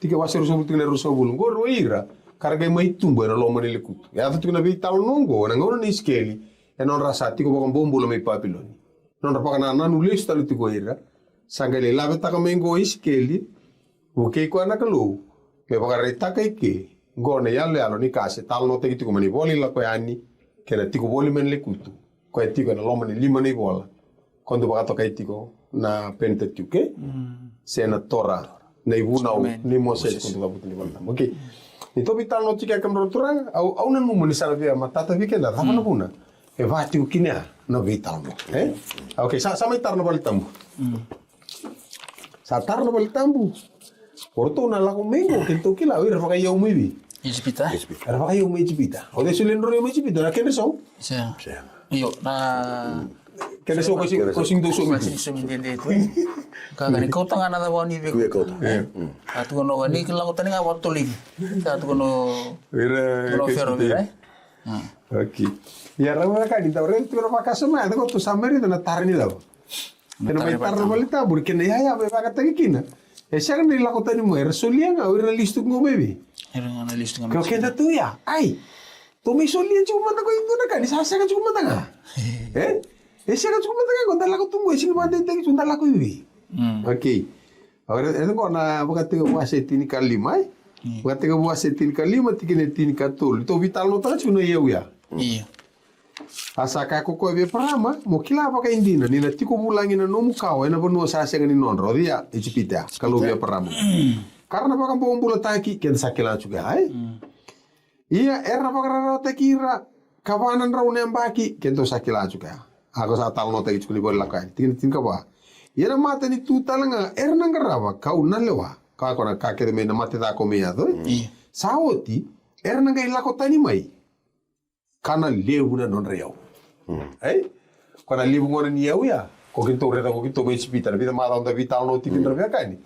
Tikina wase ruasagavulu, tikina ruasagavulu. Qori o ira ka ra qai mai tubu ena loma ni lekutu. E yaco tiko na veitalanoa qo ena gauna nei Isikeli, ena nodra sa tiko vakabobula mai Papiloni. Nodra vakanananu lesu tale tiko o ira. Sa qai lai lavetaka mai qo o Isikeli, vukei koya na Kalou, me vakaraitaka i ke qo na iyaloyalo ni ka se talanoataki tiko mai na ivola i Lako Yani kei na tiko voli mai na lekutu, koya e tiko ena loma ni lima na ivola. Ko dau vakatokai tiko na Penitatiuke, se na Tora, na ivunau nei Mosese, ko dau cavuta ni Vola Tabu. Okei. Ni tou veitalanoa tiko ya, kemudrau na turaga, au, au nanuma ni sa na via matata vei keda, cava na vuna e va tiko kina ya na veitalanoa, e? Okei, sa, sa mai tara na Vola Tabu. Sa tara na Vola Tabu. O ratou na lako mai qo, keitou kila, o ira vakaiyau mai vei? Ijipita. Era vakaiyau mai Ijipita. O cei solia ni rau mai Ijipita? Na kedra sau? Sega. Io, na kedra sau, ko sega, ko sega ni dau saumi. Ko sega ni saumi dede tu. Ka, ka ni kauta ga na cava ni vei. Kauta. Ka tukuna o koya ni lako tani ga vakatotolo i ke. Ka tukuna o Fero vei ira, e? Okei. Ia, rau na ka ni dau raica tiko na vakasama ya, ko tou sa mai raica na tara ni cava? Kena mai tara na Vola Tabu, kena iyaya me vakataki kina. E sega ni lako tani mai, era solia ga o ira na lesu tiko qo mai vei? Ira ga na lesu tiko qo mai. Ke o keda tu ya, ai. Tou mai solia tiko mada qo e dua na ka, ni sa sega tiko mada ga. E? E sega tiko mada ga qo, da lako tu qo, e sega ni vakadeitaki tiko, da lako i vei? Okei. Agora, e qo na Vakatekivu wase tinikalima, e? Vakatekivu wase tinikalima, tikina e tinikatolu. Tou veitalanoataka tiko na iyau ya. Io. A sa kaya ko koya vei Eparama, mo kila vakaidina ni na tiko vulagi na nomu kawa ena vanua sa sega ni nodra, o cei ya? Ijipita, Kalou vei Eparama. Ka ra na vakabobulataki, keda sa kila tiko ya, e? Ia, era na vakararawataki ira ka va na drau na yabaki, keda sa kila tiko ya. A ko sa talanoataki tiko ni Vola Lako Yani, tikina tinikava. Ia na matanitu tale ga era na qarava kau na lewa. Ka ko na ka kece mai na mate cako mai yaco, e? Io. Sa oti, era na qai lako tani mai. Ka na levu na nodra iyau. Ei? Ko na levu gona ni iyau ya. Ko keitou raica ko keitou mai Ijipita, na vica macawa da veitalanoa tiko kina, veiwekani.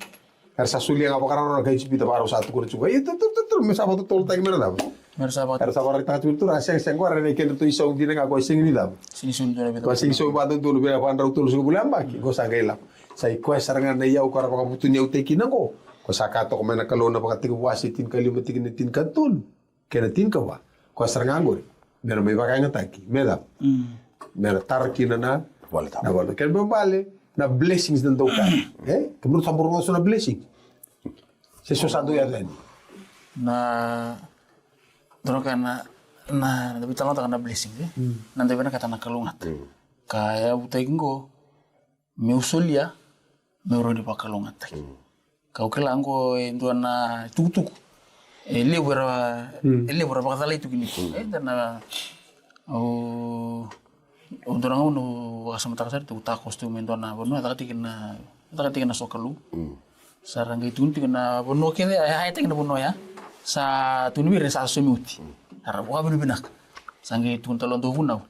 Era sa solia ga vakararau na kai Ijipita, vakarau sa tukuna tiko. Ia, tu, tu, tu, tu, me sa vakatotolotaki me ra cava? Me ra sa vaka- Era sa vakaraitaka tiko na Turaga, sega, sega, qo era na kedratou isau dina ga, ko e sega ni cava? Sega ni sau dina, ko e sega ni sau vakadodonu, vei na vakadrau tolusagavulu na yabaki, qo sa qai lako. Sa i koya sara ga na iyau ko era vakavutuniyautaki kina qo. Ko sa kaya toka mai na Kalou na Vakatekivu wase tinikalima, tikina tinikatolu kei na tinikava. Koya sara ga qori me na mai vakayagataki me cava? Mm. Me na tara kina na vale tabu. Na vale. Kena ibalebale na blessings na dau ka. E? Kemudou sa bau rogoca so na blessings? Se so sa dau yaco yani? Na, dua na ka na, na, na veitalanoataka na blessings, e? Mm. Na dau vinakata na kalougata. Mm. Ka yavutaki qo, meu solia, meu rawa ni vakalougatataki. Mm. Kau kila qo e dua na itukutuku e levu era, mm, e levu era vakacalai tu kina. Mm. E da na, au, au dua na gauna au vakasamataka sara tu, au takoso tu mai dua na vanua e caka tiko na, caka tiko na sokalou. Mm. Sa ra qai tukuni tiko na vanua kece, e, e tiko na vanua ya. Sa tukuni vei ira sa saumi oti. Mm. Sa ra vakavinavinaka. Sa qai tukuna tale o dau vunau.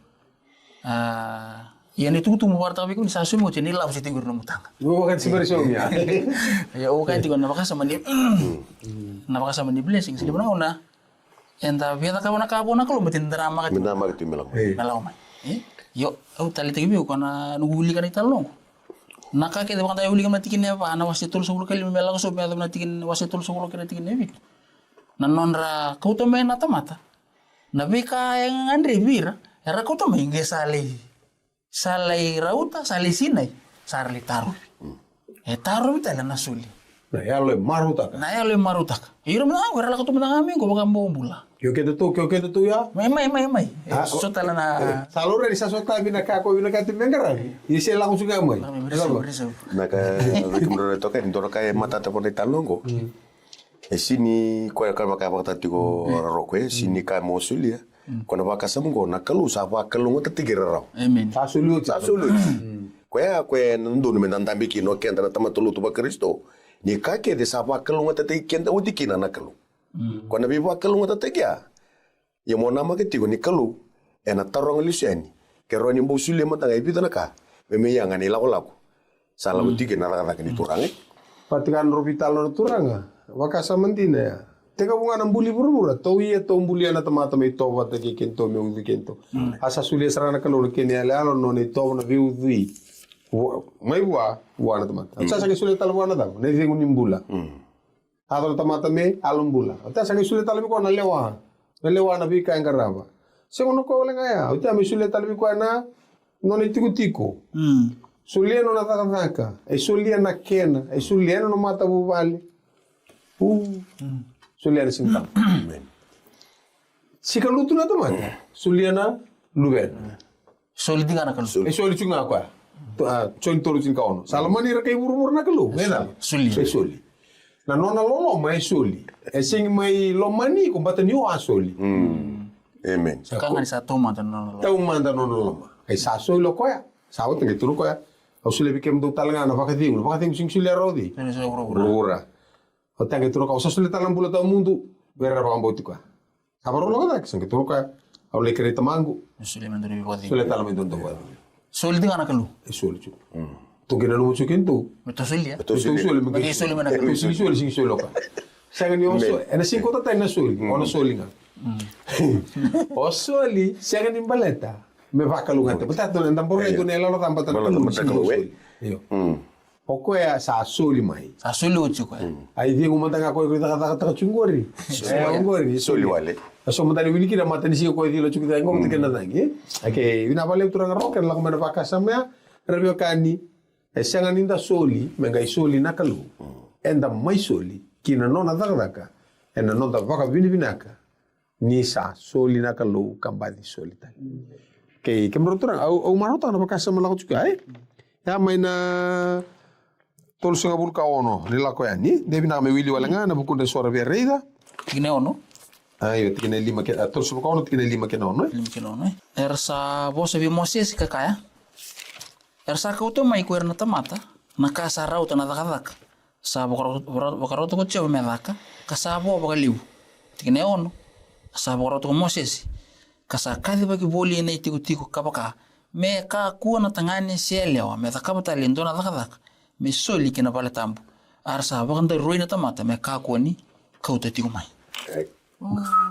A, ia na itukutuku meu vakaraitaka vei kemuni, sa saumi oti, ni lavo se tiko ira na nomu taga. Mo vakati se bari saumi ya. Ia, au kaya tiko na vakasama ni, na vakasama ni blessings, ni vanua na, eda via cakava na ka vua na Kalou, baleta ni da namaka tiko. Me namaka tiko me lako mai. Ei. Me lako mai. E? Io, au taleitaki vei au, ko na noqu wilika na italanoa qo. Na ka kece vaka da wilika na tikina e va, na wase tolusagavulu ka lima me lako so, me yaco na tikina, wase tolusagavulu kei na tikina e vitu. Na nodra kauta mai na tamata. Na veika e gadrevi ira, era kauta mai qai sa lai, sa lai rauta, sa lai sinai, sa ra lai tarovi. E tarovi tale na soli. Na yalo e marautaka. Na yalo e marautaka. Ira mada ga qo era lako tu mada ga mai qo vakabobula. Ke o keda tu, ke o keda tu ya? Mai, mai, mai, mai. E, a, so tale na, e, sa laurai ni sa sotavi na ka ko vinakati me qaravi. Ia se lako tiko mai. Lako mai, me risau, risau. Na ka, na ka kemudrau na toka, ni dua na ka e matata ko na italanoa qo. Mm. E sini koya ka vaka, vakatata tiko Raroko, e sini ka mo solia. Ko na vakasama qo na Kalou sa vakalougatataki ira rawa. Amen. Sa soli oti. Sa soli oti. Koya, koya na dodonu me da dabe kina o keda na tamata lotu vaKarisito. Ni ka kece sa vakalougatataki keda oti kina na Kalou. Ko na veivakalougatataki ya. Ia mo namaka tiko ni Kalou ena taroga lesu yani ke rawa ni bau solia mada ga e vica na ka me mai yaga na ilakolako sa lako tiko ena cakacaka ni Turaga. Vata kei na nodrau veitalanoa na turaga, vakasama dina ya. Tekivu ga na buli vuravura, tou ia tou bulia na tamata me itovo vata kei kedatou, me ucui kedatou. A sa solia sara ga na Kalou na kena iyaloyalo, na nona itovo, na veiucui mai vua, vua na tamata. Sa sa qai solia tale vua na cava? Na icegu ni bula. Yaco na tamata me yalo bula. Oti ya sa qai solia tale vei koya na lewa. Na lewa, na veika e qarava. Sega ni o koya wale ga ya. Oti ya me solia tale vei koya na nona itikotiko. Solia na nona cakacaka. E solia na kena. E solia na nona matavuvale. Solia na siga tale. Amen. Sika lutu na tamata. Solia na luvena. Soli tiko ga na Kalou. E soli tiko ga koya. Joni tolu tinikaono. Sa lomani ira kei vuravura na Kalou. E cava? Soli. E soli. Na nona loloma e soli. E sega ni mai lomani iko baleta ni o a soli. Amen. Ka ga ni sa taumada na nona loloma. Taumada na nona loloma. Qai sa soli o koya. Sa oti, qai tukuna o koya, au solia vei kemudou tale ga na vakacegu. Na vakacegu sega ni solia rawa o cei? Vuravura. Oti, qai tukuna o koya, au sa solia tale na bula tawamudu vei ira era vakabauti koya. Sa vakarau lako cake, sa qai tukuna o koya, au lai kerei Tamaqu. Solia tale mai dua na vakacegu. Soli tiko ga na Kalou. E soli tiko. Tou qai nanuma tiko kina tou. Me tou solia. Me tou solia, me qai soli mai na Kalou. Tou soli, soli, soli o koya. Sega ni o soli. Ena sega ni kauta tani na soli. O na soli ga. O soli, sega ni baleta me vakalougatataki. Baleta eda bau raica na yaloyalo ca baleta na Kalou, soli. Io. O koya sa soli mai. Sa soli oti o koya. A icegu mada ga koya ko cakacakataka tiko qori. E, qori. Soli wale. E so mada ni wili kina matanisiga koya cila tiko cake qo, vata kei na cagi, e? Okei, vinaka vakalevu turaga Roko, kena lako mai na vakasama ya, ra veiwekani, e sega ni da soli me qai soli na Kalou. Eda mai soli ki na nona cakacaka ena noda vakavinavinaka. Ni sa soli na Kalou ka baci soli tale. Kei kemudrau turaga, au, au marautaka na vakasama lako tiko ya, e? Ya mai na tolusagavulu ka ono ni lako yani, de vinaka me wili wale ga ena vukudra eso ra via raica. Tikina e ono. A, io, tikina e lima kei, a, tolusagavulu ka ono, tikina e lima kei na ono, e? Lima kei na ono, e? Era sa vosa vei Mosese ka kaya. Era sa kauta mai ko ira na tamata Na ka sa rauta na cakacaka, sa vakarau-, vakarau-, vakarauta ko Jiova me caka, ka sa vo vakalevu. Tikina e ono, sa vakarauta ko Mosese, ka sa kacivaki voli ena itikotiko ka vaka, me kakua na tagane se yalewa me cakava tale e dua na cakacaka me soli ki na vale tabu. A ra sa vakadaroi na tamata me kakua ni kauta tiko mai. E,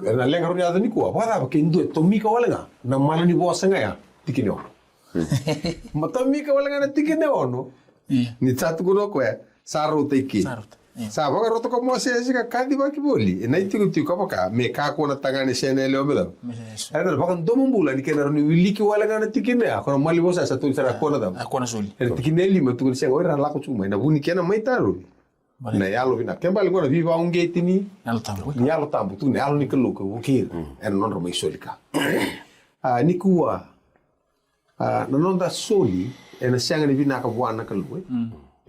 ena leqa rau ni yaco nikua, vakacava ke dua e tomika wale ga na mala ni vosa ga ya, tikina e ono. Ma tomika wale ga na tikina e ono. Io. Ni sa tukuna o koya, sa rauta i ke. Sa rauta, io. Sa vakarauta ko Mosese ka kacivaki voli ena itikotiko ka vaka, me kakua na tagane se na yalewa me cava? Me sa eso. Ena vakadomobula ni kena rau ni wiliki wale ga na tikina ya, ko na mala ni vosa sa toli sara, a kua na cava? A kua na soli. Ena tikina e lima tukuna sega, o ira lako tiko mai na vu ni kena mai tarovi. Baleta na yalo vinaka. Kena ibalebale qo na veivakauqeti ni Yalo Tabu. Ni Yalo Tabu, tu na Yalo ni Kalou ka vukei ira ena nodra mai soli ka. A, nikua, a, na noda soli ena sega ni vinaka vua na Kalou, e.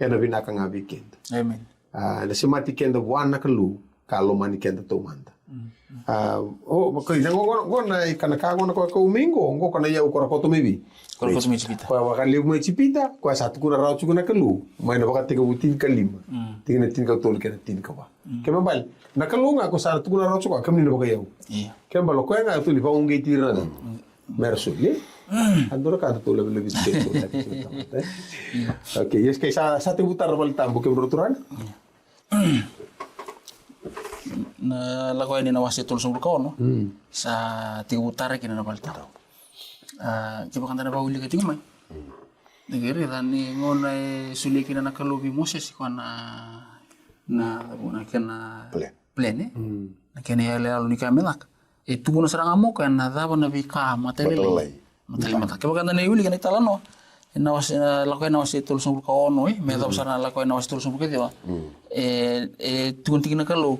Ena vinaka ga vei keda. Amen. A, ena semati keda vua na Kalou ka lomani keda taumada. A, o, ma kai, na go, go, go na ikana ka go na ko, ko mai go, go ko na iyau ko ra koto mai vei? Ko ra koto mai Ijipita. Ko vakalevu mai Ijipita, ko sa tukuna rawa tiko na Kalou mai na Vakatekivu tinikalima. Tikina tinikatolu kei na tinikava. Kena ibalebale na Kalou ga ko sa tukuna rawa tiko, kemuni na vakaiyau. Io. Kena ibalebale o koya ga e tu ni vakauqeti ira ga. Me ra soli, e? A dua na ka datou lavilavi tiko, e? Okay, yes, ke sa, sa tekivu tara na vale tabu, kemudrau turaga. Na Lako Yani na wase tolusagavulu ka ono, sa tekivu tara kina na vale tabu. A, kevaka da na vakaulika tiko mai, da qai raica ni gauna e solia kina na Kalou vei Mosese koya na, na, na kena plan, e? Na kena iyaloyalo ni ka me caka. E tukuna sara ga mai o koya na cava na veika matailalai. Matailalai. Matailalai. Kevaka da na wilika na italanoa, ena wase, e, Lako Yani na wase tolusagavulu ka ono, e, me yacova sara na Lako Yani na wase tolusagavulu ka ciwa. E, e tukuna tiko na Kalou,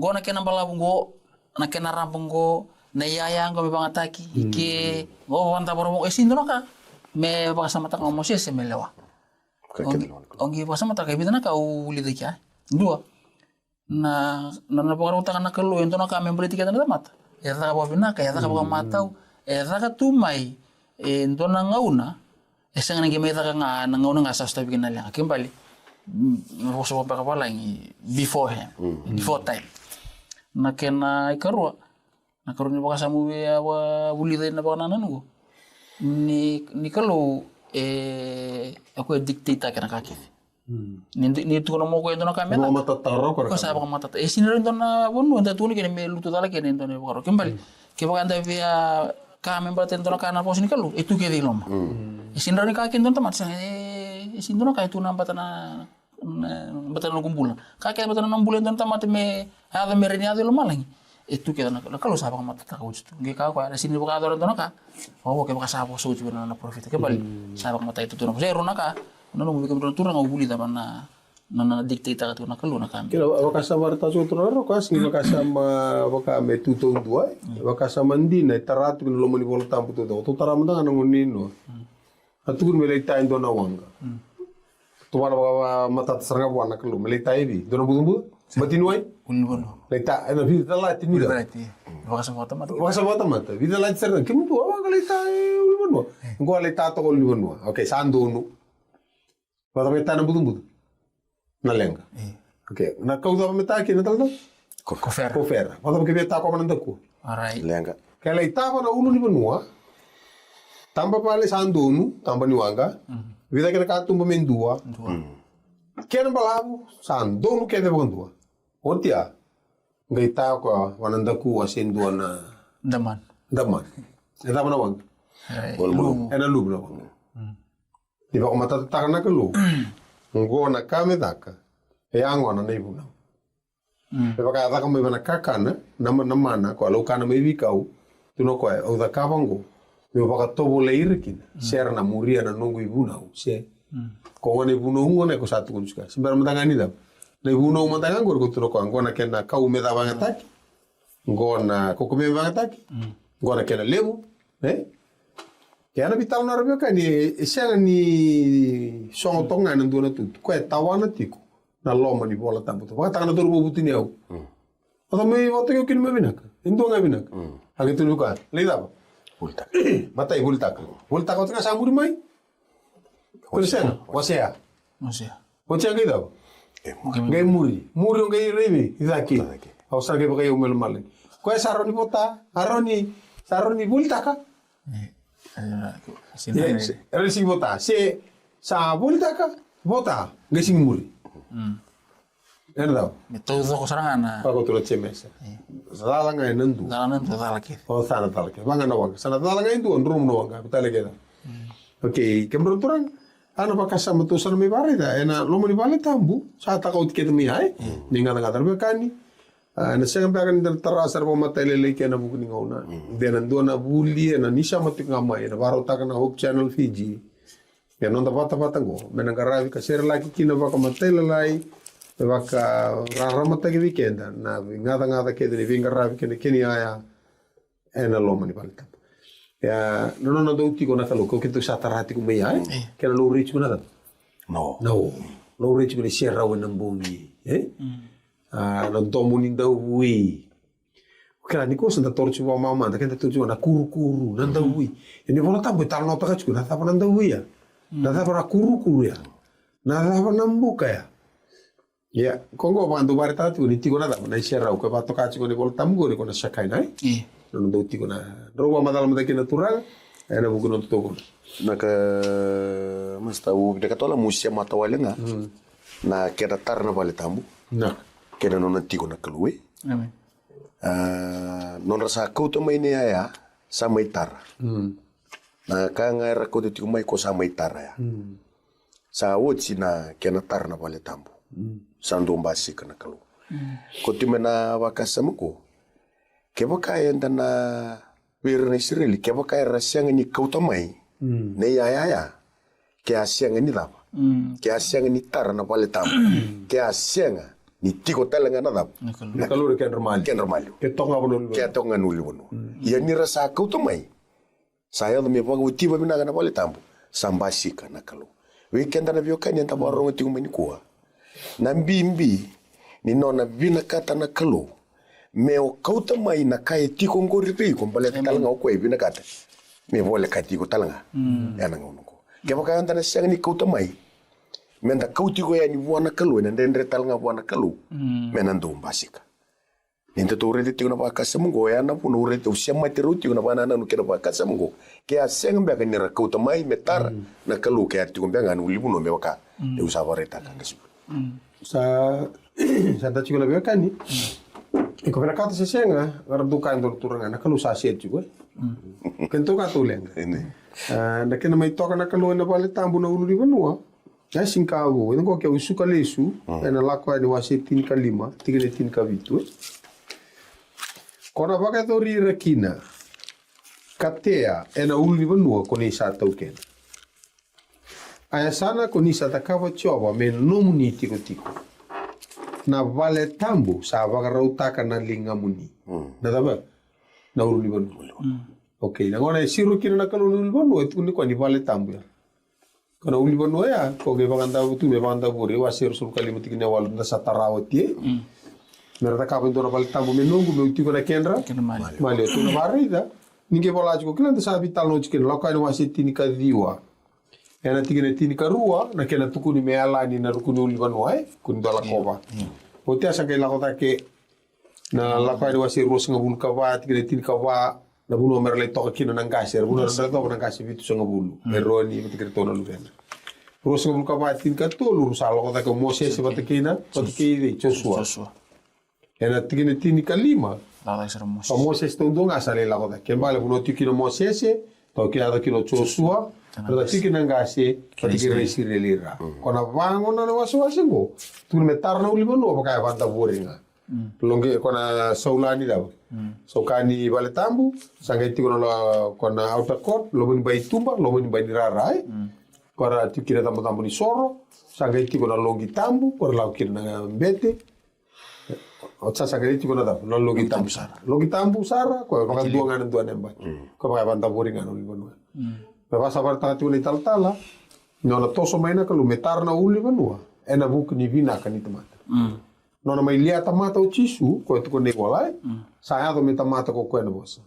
qo na kena balavu qo, na kena raba qo, na iyaya qo me vagataki, i ke, qo vakadavora qo, e sega ni dua na ka me vakasamataka o Mosese me lewa. O qai vakasamataka e vica na ka au vulica i kea. Dua, na, na, na vakarautaka na Kalou e dua na ka me baleti keda na tamata. E caka vakavinaka, e caka vakamatau, e caka tu mai e dua na gauna e sega ni qai mai caka ga na gauna ga sa sotavi kina na leqa. Kena ibalebale, mm, na vosa vakabeka vavalagi, beforehand, before time. Na kena ikarua, na ikarua ni vakasama au via vakavulica ena vakanananu qo. Ni, ni Kalou e, e koya e dictate-taka na ka kece. Ni, ni tukuna mai o koya e dua na ka me caka, ko sa vakamatatataka. E sega ni rawa e dua na vanua eda tukuna kina me lutu cala kina e dua na ivakaro. Kena ibalebale, kevaka eda via kaya me baleta e dua na ka na vosa ni Kalou, e tu kece i loma. E sega ni rawa ni kaya kina e dua na tamata, sega, e, e sega ni dua na ka e tu na bata na, na, bata na noqu bula. Ka kece bata na noqu bula e dua na tamata me yaco, me rawa ni yaco i lomalagi. E tu kece na, na Kalou sa vakamatatataka oti tu. Qai kaya o koya, e sega ni vakayacora e dua na ka. Vakaoqo kevaka sa vosa oti vei na, na parofita. Kena ibalebale, sa vakamatata tu na vosa. E rua na ka, na nomu, vei kemudrau na turaga, au vulica mai na, na, na dictate-taka tu na Kalou na ka. Kena vakasama vata tu na turaga, o koya sega ni vakasama vaka me tu taudua, e. Vakasama dina e tara tu ki na loma ni Vola Tabu taudua. Tou tara mada ga na gauna ni Noa. A tukuni me lai ta e dua na waqa. Tou vana vakamatata sara ga vua na Kalou me lai ta e vei? Dua na bucabuca? Bati ni wai? Ulunivanua. Lai ta ena vica lati ni cava? Ulunivanua, e. Vakasama vakatamata. Vakasama vakatamata. Vica lati sara ga. Kemudou a waqa lai ta e ulunivanua. Qo a lai ta toka ulunivanua. Okay, sa donu. Vakacava me ta na bucabuca? Na leqa. E. Okay. Na kau cava me ta kina tale? Kofera. Kofera. Vakacava ke via ta koya na dakua? Alright. Leqa. Ke lai ta va na ulunivanua, taba vale sa donu, taba ni waqa. Vica kena katuba me dua. Dua. Kena balavu sa donu kece vakadua. Oti ya, qai ta koya va na dakua se dua na daman. Daman. E cava na waqa? Alright. Luvu. Ena luvu na waqa. Ni vakamatatataka na Kalou, qo na ka me caka, e yagona na ivunau. Me vaka a caka mai vei na kakana, na ma-, na mana ko a laukana mai veikau, tukuna o koya, au cakava qo meu vakatovolei ira kina se ra na muria na noqu ivunau, se. Ko gona ivunau gona ko sa tukuna tiko. Se bera mada ga ni cava? Na ivunau mada ga qori ko tukuna o koya, qo na kena kau me ca vagataki. Qo na kaukamea me vagataki. Qo na kena levu, e? Ke a na veitalanoa ra veiwekani, e sega ni sogo toka ga ena dua na tutu. Koya e tawana tiko na loma ni Vola Tabu. Vakataka na cauravou vutuniyau. Vata mai, vakatoki au kina mai vinaka. E dua ga e vinaka. A qai tukuna vei koya, lai cava? Volitaka. Matai, volitaka. Volitaka oti ga sa muri mai. Ko na sega, wasea. Mosia. Mosia qai cava? Qai muri. Muri o qai raivi i cake. Au sa qai vakaiau mai lomalagi. Koya sa rawa ni vota, a rawa ni, sa rawa ni volitaka. E, e, e, e, e, e, sigi vota. Se sa volitaka, vota. Qai sigi muri. Ena cava? Me taucoko sara ga na Vakatura Jemesa. Cala ga ena dua. Cala na dua, cala kece. O sa na cala kece. Vaga na waqa. Sa na cala ga e dua, dromu na waqa. Vitale kece. Okay, kemudrau turaga. A na vakasama tou sa na mai vakaraica ena loma ni vale tabu. Sa taka oti kece mai ai. Ni gacagaca na veiwekani. A, ena sega beka ni da na tara sara vakamatailalai kei na vuku ni gauna. De na dua na vuli ena ni sa matuka ga mai ena vakarautaka na Hope Channel Fiji. E noda vatavata oqo me na qaravi ka serelaki kina vakamatailalai, me vakararamataki vei keda na veigacagaca kece ni veiqaravi kei na kena iyaya ena loma ni vale tabu. Ia, na nona dau tiko na Kalou, ko keitou sa tara tiko mai ya, e? Kena laurai tiko na cava? No. No. Laurai tiko na iserau ena bogi, e? A, na domo ni dauvui. Kila ni kosa da toro tiko vakamamada, keda toro tiko na kurukuru, na dauvui. Ena iVola Tabu e talanoataka tiko na cava na dauvui ya. Na cava na kurukuru ya. Na cava na buka ya. Ia, ko qo vakadau vakaraitaka tiko ni tiko na cava, na iserau, ko e vakatoka tiko na iVola Tabu qori ko na Shekinah, e? Io. Na nona dau tiko na, drau vakamacala mada kina na turaga, ena vuku ni noda tokona. Na ka, masta, au vinakata wale meu semata wale ga. Na kena tara na vale tabu. Na. Kena nona tiko na Kalou, e? Amen. A, nodra sa kauta mai na iyaya, sa mai tara. Na ka ga era kauta tiko mai ko sa mai tara ya. Sa oti na kena tara na vale tabu. Sa dau basika na Kalou. Ko tu me na vakasama ko. Kevaka eda na vei ira na Isireli, kevaka era sega ni kauta mai na iyaya ya, ke a sega ni cava? Ke a sega ni tara na vale tabu. Ke a sega ni tiko tale ga na cava? Na Kalou. Na Kalou na kedra maliwa. Kedra maliwa. Ke toka ga vanua luva. Ke toka ga na ulunivanua. Ia ni ra sa kauta mai, sa yaco me vakaoti vavinaka na vale tabu, sa basika na Kalou. Vei keda na veiwekani eda vakarorogo tiko mai nikua, na bibi ni nona vinakata na Kalou me o kauta mai na ka e tiko qori vei iko, baleta tale ga o koya e vinakata me volekati iko tale ga ena gauna qo. Kevaka eda na sega ni kauta mai, me da kauti iko yani vua na Kalou, ena dredre tale ga vua na Kalou me na dau basika. Ni datou raica tiko na vakasama oqo, oya na vuna au raica, au semati rau tiko na vakanananu kei na vakasama oqo. Ke a sega beka ni ra kauta mai me tara na Kalou, ke a tiko beka ga na ulunivanua me vaka au sa vakaraitaka ga siku. Sa, sa da tiko na veiwekani. Iko vinakata se sega, era dau kaya e dua na turaga, na Kalou sa sega tiko, e? Kena toka tu leqa. A, na kena mai toka na Kalou ena vale tabu na ulunivanua. E sega ni ka vou, e qo ke au suka lesu ena Lako Yani wase tinikalima, tikina e tinikavitu, e. Ko na vakayacori ira kina ka tea ena ulunivanua ko ni sa taukena. A yasana ko ni sa cakava, Jiova, me nomuni tikotiko. Na vale tabu sa vakarautaka na ligamuni. Na cava? Na ulunivanua. Okay, na gauna e siro kina na Kalou na ulunivanua, e tukuni koya ni vale tabu ya. Ko na ulunivanua ya, ko qai vakadavori tu, me vakadavori, wase ruasagavulu ka lima tikina e walu, da sa tara oti, e? Me ra cakava e dua na vale tabu me noqu, meu tiko na kedra maliwa. Tou na vakaraica ni qai vola tiko, kila, da sa veitalanoa tiko kina, Lako Yani wase tinikaciwa. Ena tikina e tinikarua, na kena tukuni me yalani na ruku ni ulunivanua, e? Kua ni dua lakova. Oti ya sa qai lako cake na Lako Yani wase ruasagavulu ka va, tikina e tinikava, na vanua me ra lai toka kina na qase, era vanua era dau yacova na qase vitusagavulu. Eroni vata kei iratou na luvena. Ruasagavulu ka va, tinikatolu, rau sa lako cake o Mosese vata kei na, vata kei cei? Josua. Ena tikina e tinikalima, o Mosese taudua ga sa lai lako cake. Kena ibalebale vanua tiko kina o Mosese, tau kina, yaco kina o Josua, rau tiko kina na qase vata kei ira na Isireli ra. Ko na vagona na wasewase qo, tukuna me tara na ulunivanua, vaka e vakadavori ga. Loqi, ko na saula ni cava? Sauka ni vale tabu, sa qai tiko na lo-, ko na outer court, loma ni bai tuba, loma ni bai ni rara, e? Ko ra tiko kina cabocabo ni soro, sa qai tiko na loqi tabu, ko ra lako kina na bete. Oti sa sa qai tiko na cava? Na loqi tabu sara. Loqi tabu sara, ko vakadua ga na dua na yabaki. Ko vaka e vakadavori ga na ulunivanua. Me vaka sa vakaraitaka tiko na italatala, nona toso mai na Kalou me tara na ulunivanua ena vuku ni vinaka ni tamata. Nona mai lia tamata o Jisu, ko e tukuna na ivola, e? Sa yaco me tamata ko koya na vosa.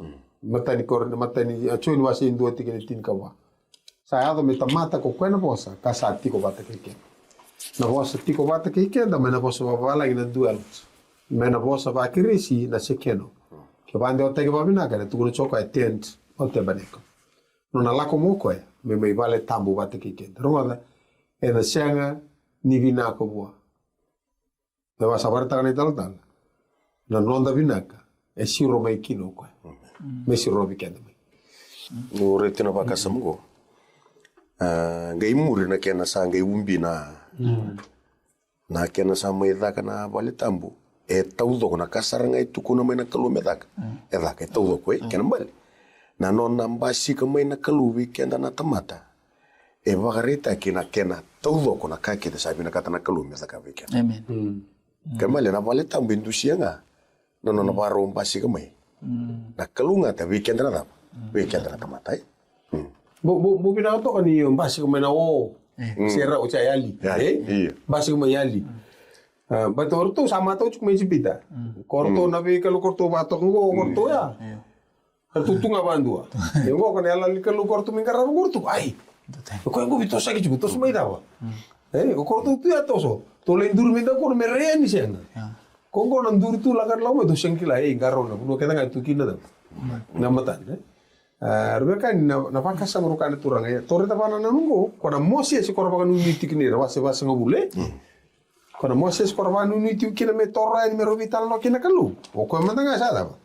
Matai ni Kori-, matai ni, a, Joni wase dua tikina e tinikava. Sa yaco me tamata ko koya na vosa, ka sa tiko vata kei keda. Na vosa tiko vata kei keda, mai na vosa vavalagi na dwells, mai na vosa vaKirisi na sekeno. Ke vakadewataki vavinaka, ena tukuna tiko o koya tent o tabernacle. Nona lako mai o koya me mai vale tabu vata kei keda. Rogoca, ena sega ni vinaka vua. Me vaka sa vakaraitaka na italatala, na noda vinaka e siro mai kina o koya. Me siro vei keda mai. Au raica na vakasama qo. A, qai muri na kena sa qai ubi na, na kena sa mai caka na vale tabu. E taucoko na ka sara ga e tukuna mai na Kalou me caka. E caka, e taucoko, e kena bale. Na nona basika mai na Kalou vei keda na tamata. E vakaraitaki na kena taucoko na ka kece sa vinakata na Kalou me caka vei keda. Amen. Kena bale na vale tabu e dusia ga na nona vakarau basika mai na kalougata vei keda na cava? Vei keda na tamata, e? Mo, mo, mo vinaka toka ni o basika mai na o. E. Se rau, se yali. Yali, e? Io. Basika mai yali. A, baleta o ratou sa matau tiko mai Ijipita. Ko ratou na veikalou ko ratou vakatoka qo, ko ratou ya. Io. Ratou tu ga vadua. E qo ko na yalayala ni Kalou ko ratou mai qarava qo ratou. Ai. Ko e qo veitosoyaki tiko, toso mai cava? E, ko ratou tu ya toso. Tou lai duri mai daukaulotu me rai yani sega. Ko qo na duri tu lako lako mai, tou sega kila, e, qarauna, vanua kece ga e tu kina cava? Na matana, e? A, rau veiwekani, na, na vakasama rau kaya na turaga, ia, tou raica vua na nona qo, ko na Mosese ko ra vakanuinui tiko kina, wase vasagavulu, e? Ko na Mosese ko ra vakanuinui tiko kina me toro yani me rau veitalanoa kei na Kalou. O koya mada ga sa cava?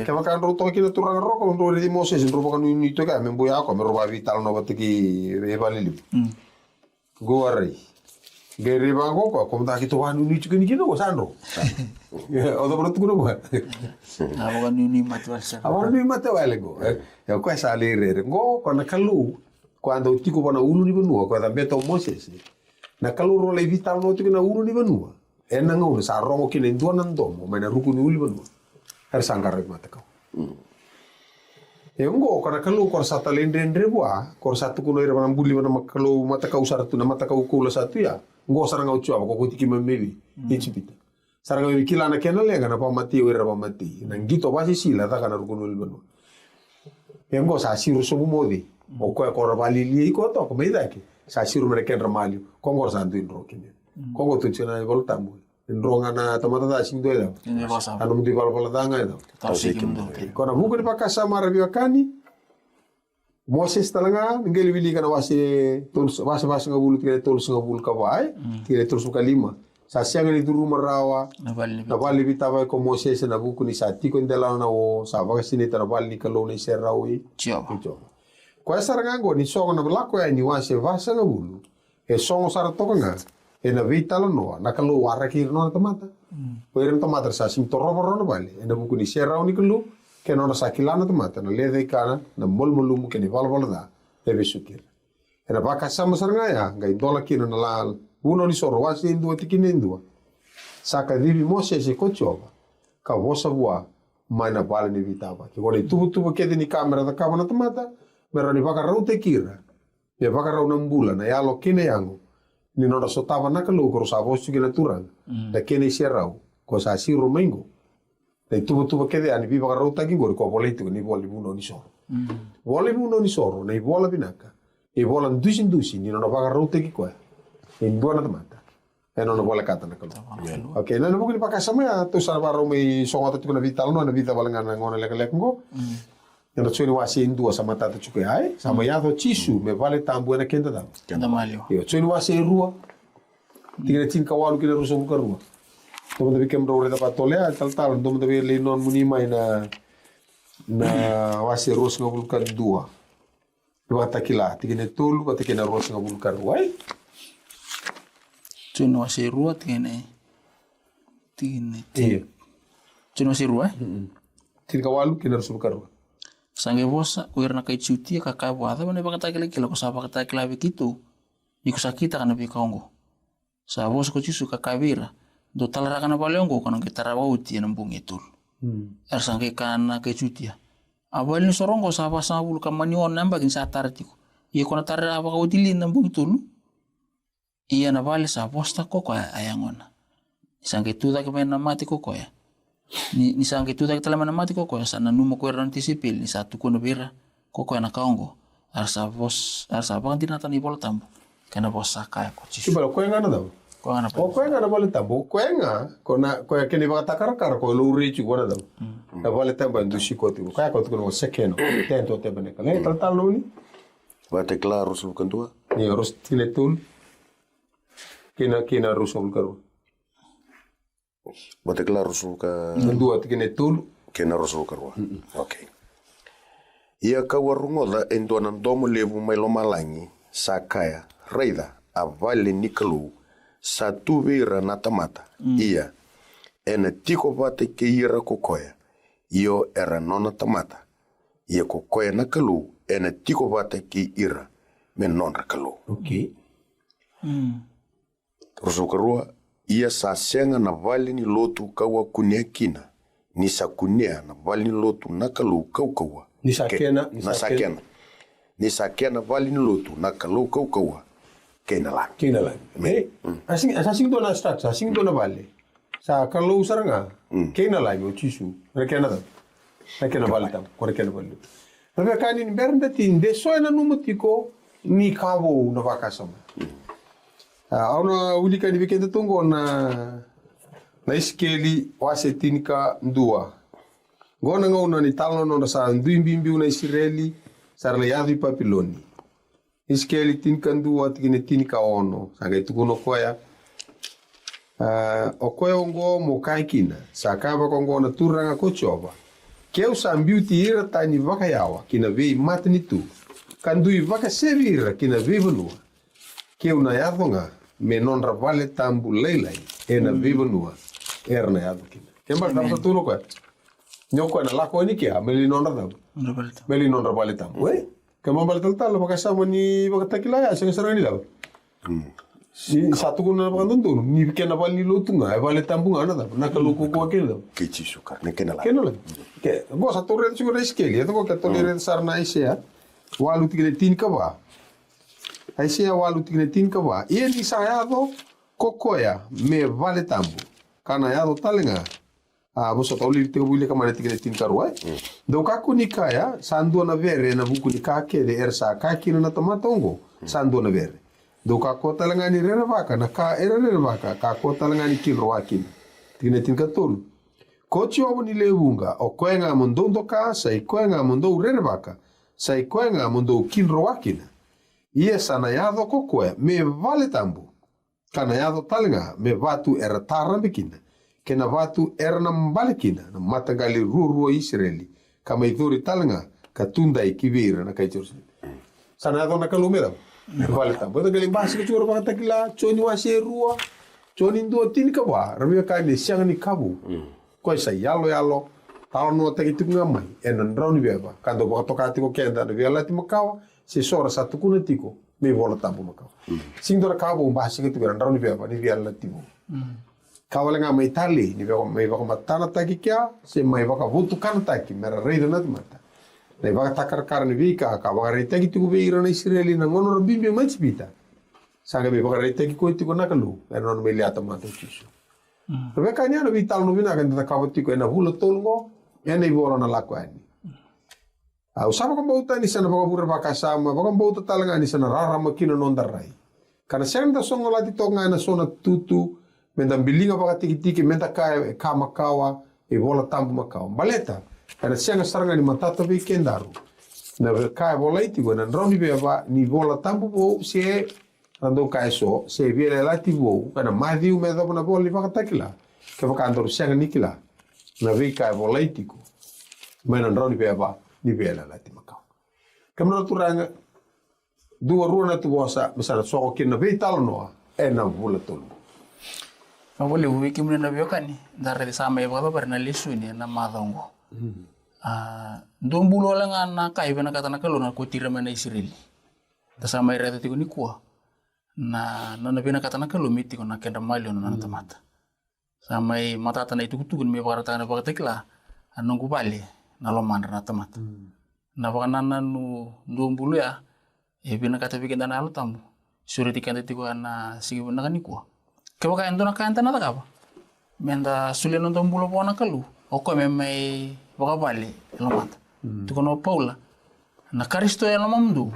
Kevaka drau toka kina turaga roko, drau raici Mosese, drau vakanuinui toka me boi ya ko, me rau vakaveitalanoa vata kei e valelevu. Qo a rai. Qai rai vaqo ko, ko mada keitou vakanuinui tiko kina qo sa dro. O cava na tukuna vua? A vakanuinui mate wale sara. A vakanuinui mate wale qo. E, o koya sa lai rere. Qo, ko na Kalou, ko a dau tiko vua na ulunivanua, ko a cabeta o Mosese. Na Kalou rau lai veitalanoa tiko na ulunivanua. Ena gauna sa rogo kina e dua na domo mai na ruku ni ulunivanua. Era sa qaravi matakau. E oqo, ko na Kalou ko ra sa talaidredre vua, ko ra sa tukuna o ira vua na buli vua na makalou matakau sara tu, na matakau koula sa tu ya. Oqo sara ga o Jiova, ko kauti keimami mai vei Ijipita. Sara ga me kila na kena leqa na vakamatei o ira vakamatei. Na qito vakasisila caka na ruku ni ulunivanua. E oqo sa siro sobu moce. O koya ko ra vakalialiai koya toka mai cake. Sa siro mai na kedra maliwa. Ko oqo ra sa dui dro kina. Ko oqo tu tiko na iVola Tabu. Dro ga na tamata ca sega ni dua e cava. Sega ni dua e cava. A nomudou ivalavala ca ga e cava. Tawa seki mudou. Ko na vuku ni vakasama ra veiwekani. Mosese tale ga, ni qai lai wilika na wase tolu, wase vasagavulu, tikina e tolusagavulu ka va, e? Tikina e tolusagavulu ka lima. Sa sega ni curuma rawa na vale ni na vale ni veitavaki ko Mosese, na vuku ni sa tiko e delana na o, sa vakasinaita na vale ni Kalou na iserau i Jiova. I Jiova. Koya sara ga oqo ni sogo na lako yani wase vasagavulu. E sogo sara toka ga ena veitalanoa na Kalou waraki ira na nona tamata. O ira na tamata era sa sega ni torova rawa na vale ena vuku ni serau ni Kalou, kei na nona sa kila na tamata na leca i kana, na malumalumu kei na ivalavala ca e vesuki ira. Ena vakasama sara ga ya, qai dola kina na la Vunau ni Soro wase e dua tikina e dua. Sa kacivi Mosese ko Jiova, ka vosa vua mai na vale ni veitavaki. Ko na ituvatuva kece ni ka me ra cakava na tamata, me rawa ni vakarautaki ira. Me vakarau na bula, na yalo kei na yago ni nodra sotava na Kalou ko ra sa vosa tiko na Turaga, na kena iserau ko sa siro mai qo. Na ituvatuva kece ya ni veivakarautaki qori ko volai tiko ni vola ni Vunau ni Soro. Vola ni Vunau ni Soro na ivola vinaka, ivola dusidusi ni nona vakarautaki koya e dua na tamata. E nona volekata na Kalou. Okei, na, na vuku ni vakasama ya, tou sa na vakarau mai sogota tiko na veitalanoa ena vica vale ga na gauna lekaleka qo. Ena Joni wase e dua sa matata tiko ya, e? Sa mai yaco o Jisu me vale tabu ena keda cava? Keda maliwa. Io, Joni wase e rua. Tikina tinikawalu kei na ruasagavulu ka rua. Dou mada vei kemudrau raica vakatotolo ya, talatala, dou mada vei lai nona muni mai na, na wase ruasagavulu ka dua. Vakatakila, tikina e tolu vata kei na ruasagavulu ka rua, e? Joni wase e rua, tikina e, tikina e tolu. Io. Joni wase e rua, e? Tinikawalu kei na ruasagavulu ka rua. Sa qai vosa ko ira na kai Jutia ka kaya vua, cava na ivakatakilakila ko sa vakatakila vei keitou ni ko sa kitaka na veika oqo? Sa vosa ko Jisu ka kaya vei ira, dou talaraka na vale oqo ka na qai tarava oti ena bogi e tolu. Era sa qai kaya na kai Jutia, a vale ni soro oqo sa vasagavulu ka mani ono na yabaki ni sa tara tiko, ia ko na tara vakaoti li ena bogi tolu? Ia na vale sa vosataka ko koya a yagona. Ni sa qai tucake mai na mate ko koya. Ni, ni sa qai tucake tale mai na mate ko koya, sa nanuma ko ira na nona tisaipeli ni sa tukuna vei ira ko koya na ka oqo. A ra sa vos, a ra sa vakadinata na iVola Tabu Kena vosa kaya ko Jisu. Kibala, koya ga na cava? Koya ga na vale. O koya ga na vale tabu, o koya ga, ko na, koya kena ivakatakarakara, ko laurai tiko na cava? Mm. Na vale tabu e dusi ko tiko, koya ko tiko na second, tent or tabernacle. E, talatala Noni? Vakatakila ruasagavulu ka dua. Io, ruasagavulu ka tolu. Kei na, kei na ruasagavulu ka rua. Vakatakila ruasagavulu ka dua tikina e tolu kei na ruasagavulu ka rua. Okay. Ia kau a rogoca e dua na domo levu mai lomalagi sa kaya, raica, a vale ni Kalou sa tu vei ira na tamata. Ia ena tiko vata kei ira ko koya, io era nona tamata. Ia ko koya na Kalou ena tiko vata kei ira me nodra Kalou. Okay. Ruasagavulu ka rua. Ia sa sega na vale ni lotu kau a kunea kina, ni sa kunea na vale ni lotu na Kalou kaukauwa. Ni sa kena, ni sa kena. Ni sa kena vale ni lotu na Kalou kaukauwa kei na Lami. Kei na Lami. Amen. E, a sigi, a sa sigi dua na structure, a sigi dua na vale. Sa Kalou sara ga kei na Lami, o Jisu. Na kena cava? Na kena vale tabu, ko na kena vale. Na veiwekani, ni bera ni da tini, de so e nanuma tiko ni ka vou na vakasama. A, au na wilika yani vei keda tu oqo na, na Isikeli wase tinikadua. Oqo na gauna ni talanoa nodra sa dui biubiu na Isireli, sa ra lai yaco i Papiloni. Isikeli tinikadua tikina tinikaono, sa qai tukuna o koya. A, o koya oqo mo kaya kina, sa kaya vaka oqo na Turaga ko Jiova. Keu sa biuti ira tani vakayawa ki na veimatanitu, ka dui vakasevi ira ki na veivanua. Keu na yaco ga me nodra vale tabu lailai ena veivanua era na yaco kina. Kena ibalebale sa tukuna o koya ni o koya na lako yani kea me lai nodra tabu. Nodra vale tabu. Me lai nodra vale tabu, e? Kena ibalebale talatala, vakasama ni Vakatakila ya, sega sara ga ni cava. Ni sa tukuna na vakadodonu ni kena vale ni lotu ga e vale tabu ga na cava, na Kalou kaukauwa kei na cava. Kei Jisu Karisito, na kena Lami. Kena Lami. Ke, qo sa tou raica tiko na Isikeli, e, qo ke tou raica sara na Aisea walu tikina tinikava. Aisea walu tikina tinikava. Ia ni sa yaco ko koya me vale tabu, ka na yaco tale ga. A, vosota, au lili tekivu wilika mai na tikina tinikarua, e? Dou kakua ni kaya, sa dua na vere ena vuku ni ka kece era sa kaya kina na tamata oqo, sa dua na vere. Dou kakua tale ga ni rerevaka na ka era rerevaka, kakua tale ga ni kidrowa kina. Tikina tinikatolu. Ko Jiova ni lewe vuqa, o koya ga mo dou doka, sa i koya ga mo dou rerevaka, sa i koya ga mo dou kidrowa kina. Ia sa na yaco ko koya me vale tabu, ka na yaco tale ga me vatu era tarabe kina, kei na vatu era na bale kina na mataqali ruarua i Isireli, ka mai cori tale ga ka tudai ki vei ira na kai Jerusalemi. Sa na yaco na Kalou me cava? Me vale tabu. Eda qai lai basika tiko na Vakatakila, Joni wase e rua, Joni dua tinikava, ra via kaya ni sega ni ka vou. Koya sa iyaloyalo, talanoataki tiko ga mai ena drau ni veva, ka dau vakatoka tiko keda na Veiyalayalati Makawa, se so ra sa tukuna tiko me iVola Tabu makawa. Sega ni dua na ka vou basika tiko ena drau ni veva ni Veiyalayalati Vou. Ka wale ga mai talei ni vaka, mai vakamatanataki kea, se mai vakavotukanataki me ra raica na tamata na ivakatakarakara ni veika ka vakaraitaki tiko vei ira na Isireli na gauna ra biubiu mai Ijipita. Sa qai mai vakaraitaki koya tiko na Kalou ena nona mai lia tamata o Jisu. Ra veiwekani, ya na veitalanoa vinaka eda cakava tiko ena vula tolu oqo, ena ivola na Lako Yani. Au sa vakabauta ni sa na vakavure vakasama, vakabauta tale ga ni sa na rarama kina na noda rai. Ka na sega ni da sogolati toka ga ena so na tutu, me da biliga vakatikitiki, me da kaya e ka makawa, e iVola Tabu makawa. Baleta ena sega sara ga ni matata vei kedaru na veika e volai tiko ena drau ni veva ni iVola Tabu vou, se ra dau kaya eso, se Veiyalayalati Vou, ena Maciu me yacova na ivola ni Vakatakila, kevaka daru sega ni kila na veika e volai tiko mai na drau ni veva ni Veiyalayalati Makawa. Kemudrau na turaga, dua, rua na tu vosa me sa na soko kina na veitalanoa ena vula tolu. Vakalevu vei kemuni na veiwekani, da raica sa mai vakacavari na lesoni ena macawa oqo. A, dua bulu wale ga na ka e vinakata na Kalou na kauti ira mai na Isireli. Da sa mai raica tiko nikua na, na, na vinakata na Kalou me tiko na kedra maliwa na nona tamata. Sa mai matata na itukutuku ni mai vakarautaka na Vakatakila, a noqu vale na lomadra na tamata. Na vakanananu dua bulu ya e vinakata vei keda na Yalo Tabu. Sureti keda tiko ena siga vinaka nikua. Kevaka e dua na ka eda na cakava, me da solia na noda bula vua na Kalou, o koya me mai vakavale e lomada. Tukuna o Paula, na Karisito e lomamudou,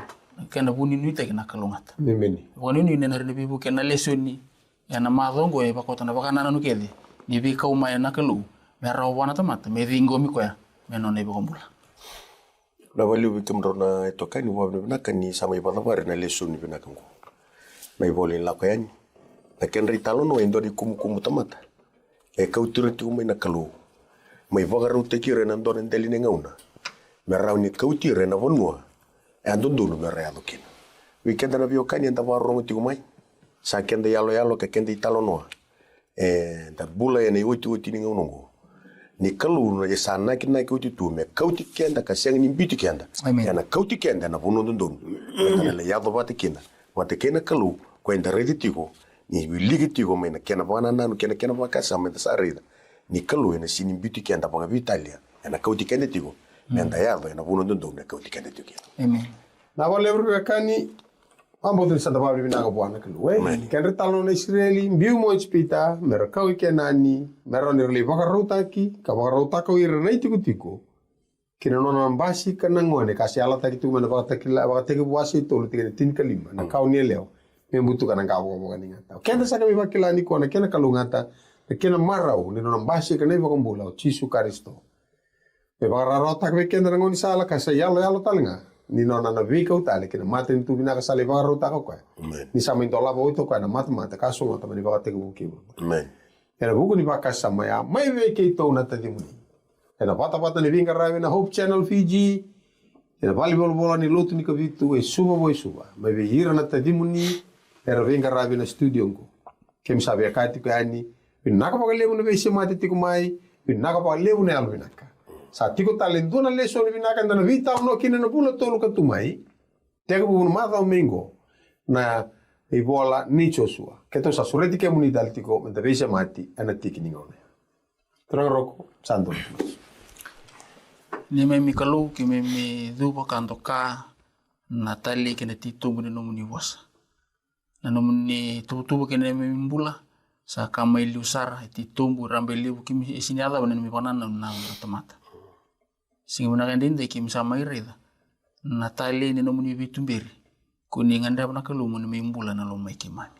kena vuninuitaki na Kalou gata. Amen. Vakanuinui ni na rairai veivuke na lesoni ena macawa oqo e vakota na vakanananu kece ni veikau mai na Kalou me rawa vua na tamata me ciqomi koya me nona iVakabula. Na valiu vei kemudrau na itokani, vakavinavinaka ni sa mai vakacavari na lesoni vinaka oqo. Na ivola ni Lako Yani, na kedra italanoa e dua na ikumukumu tamata e kauti ira tiko mai na Kalou, mai vakarautaki ira ena dua na dela ni gauna me rawa ni kauti ira ena vanua e a dodonu me ra yaco kina. Vei keda na veiwekani eda vakarorogo tiko mai, sa keda iyaloyalo ka keda italanoa eda bula ena iotioti ni gauna oqo, ni Kalou e sa nakinaki oti tu me kauti keda ka sega ni biuti keda. Amen. Ena kauti keda ena vanua dodonu eda na lai yaco vata kina vata kei na Kalou, ko eda raica tiko ni wiliki tiko mai na kena vakanananu kei na kena vakasama eda sa raica ni Kalou ena sega ni biuti keda vakaveitalia, ena kauti keda tiko meda yaco ena vanua dodonu e kauti keda tiko kina. Amen. Na valevu veiwekani, a bau ni sa da vakavinavinaka vua na Kalou, e? Amen. Kedra italanoa na Isireli, biu mai o Ijipita me ra kau i Kenani, me rawa ni ra lai vakarautaki ka vakarautaka o ira na itikotiko ki na nona basika na gone ka se yalataki tu mai na Vakatakila, Vakatekivu wase e tolu tikina tinikalima, na kawa ni yalewa me butuka na qavokavoka ni gata. Keda sa qai mai vakila nikua na kena kalougata, na kena marau ni nona basika na iVakabula o Jisu Karisito me vakararawataka vei keda na gaunisala ka sa iyaloyalo tale ga ni nona na veikau tale ki na matanitu vinaka sa lai vakarautaka o koya. Amen. Ni sa mai dolava oti o koya na matamata ka sogota mai na ivakatekivu ki vuravura. Amen. Ena vuku ni vakasama ya mai vei keitou na tacimuni ena vatavata ni veiqaravi na Hope Channel Fiji, ena valenivolavola ni lotu ni Kavitu e Suva vo e Suva, mai vei ira na tacimuni era veiqaravi ena studio oqo. Kemi sa via kaya tiko yani, vinaka vakalevu na veisemati tiko mai, vinaka vakalevu na yalovinaka. Sa tiko tale e dua na lesoni vinaka eda na veitalanoa kina ena vula tolu ka tu mai. Tekivu na macawa mai oqo na ivola ni Josua. Keitou sa sureti kemuni tale tiko meda veisemati ena tiki ni gauna ya. Turaga Roko, sa donu. Neimami Kalou, keimami cuva ka doka na talei kei na titobu ni nomuni vosa. Na nomuni tuvatuva kei na neimami bula sa ka mai liu sara, e titobu, e rabailevu, keimami sega ni yacova na neimami vakanananu na tamata. Siga vinaka edaidai keimami sa mai raica na talei ni nomuni veituberi, ko ni gadreva na Kalou mo ni mai bula ena loma i keimami.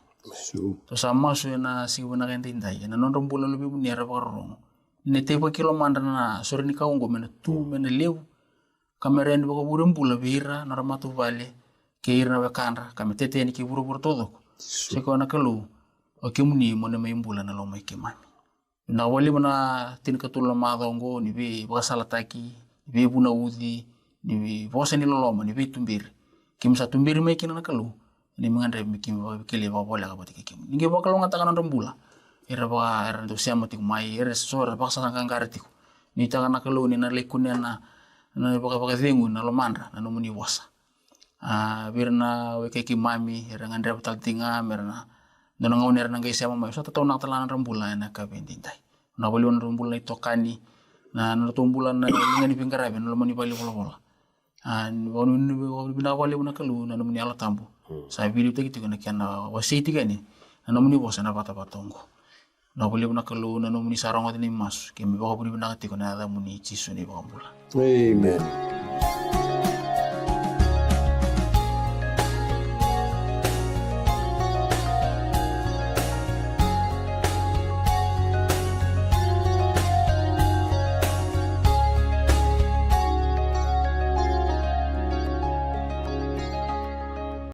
Tou sa masu ena siga vinaka edaidai ena nodra bula na luvemuni era vakarorogo, ni na tei vakakilomadra na sorenikau oqo me na tu, me na levu, ka me rawa ni vakavure bula vei ira na nodra matavuvale kei ira na wekadra, ka me tete yani ki vuravura taucoko. Se koya na Kalou, o kemuni mo ni mai bula ena loma i keimami. Vinaka vakalevu na tinikatolu na macawa oqo ni veivakasalataki, ni veivunauci, ni veivosa ni loloma, ni veituberi. Keimami sa tuberi mai kina na Kalou, ni keimami gadreva me keimami vakaveikilai vakavoleka vata kei kemuni. Ni qai vakalougatataka na nodra bula era vaka, era dau sema tiko mai, era so era vakasaqaqara tiko. Nuitaka na Kalou ni na lai kunea na, na vaka, vakacegu na lomadra na nomuni vosa. A, vei ira na wekai keimami era gadreva tale tiko ga me ra na, dua na gauna era na qai sema mai, sa tataunaka tale ga na nodra bula ena yakavi edaidai. Vinaka vakalevu na nodra bula na itokani, na nodratou bula na liga ni veiqaravi ena loma ni valenivolavola. A, ni vakanuinui, vinaka vakalevu na Kalou na nomuni Yalo Tabu sa veiliutaki tiko ena kena wasei tiko yani na nomuni vosa ena vatavata oqo. Vinaka vakalevu na Kalou na nomuni sa rogoca na neimami masu, keimami vakavinavinaka tiko ena yacamuni Jisu na iVakabula. Amen.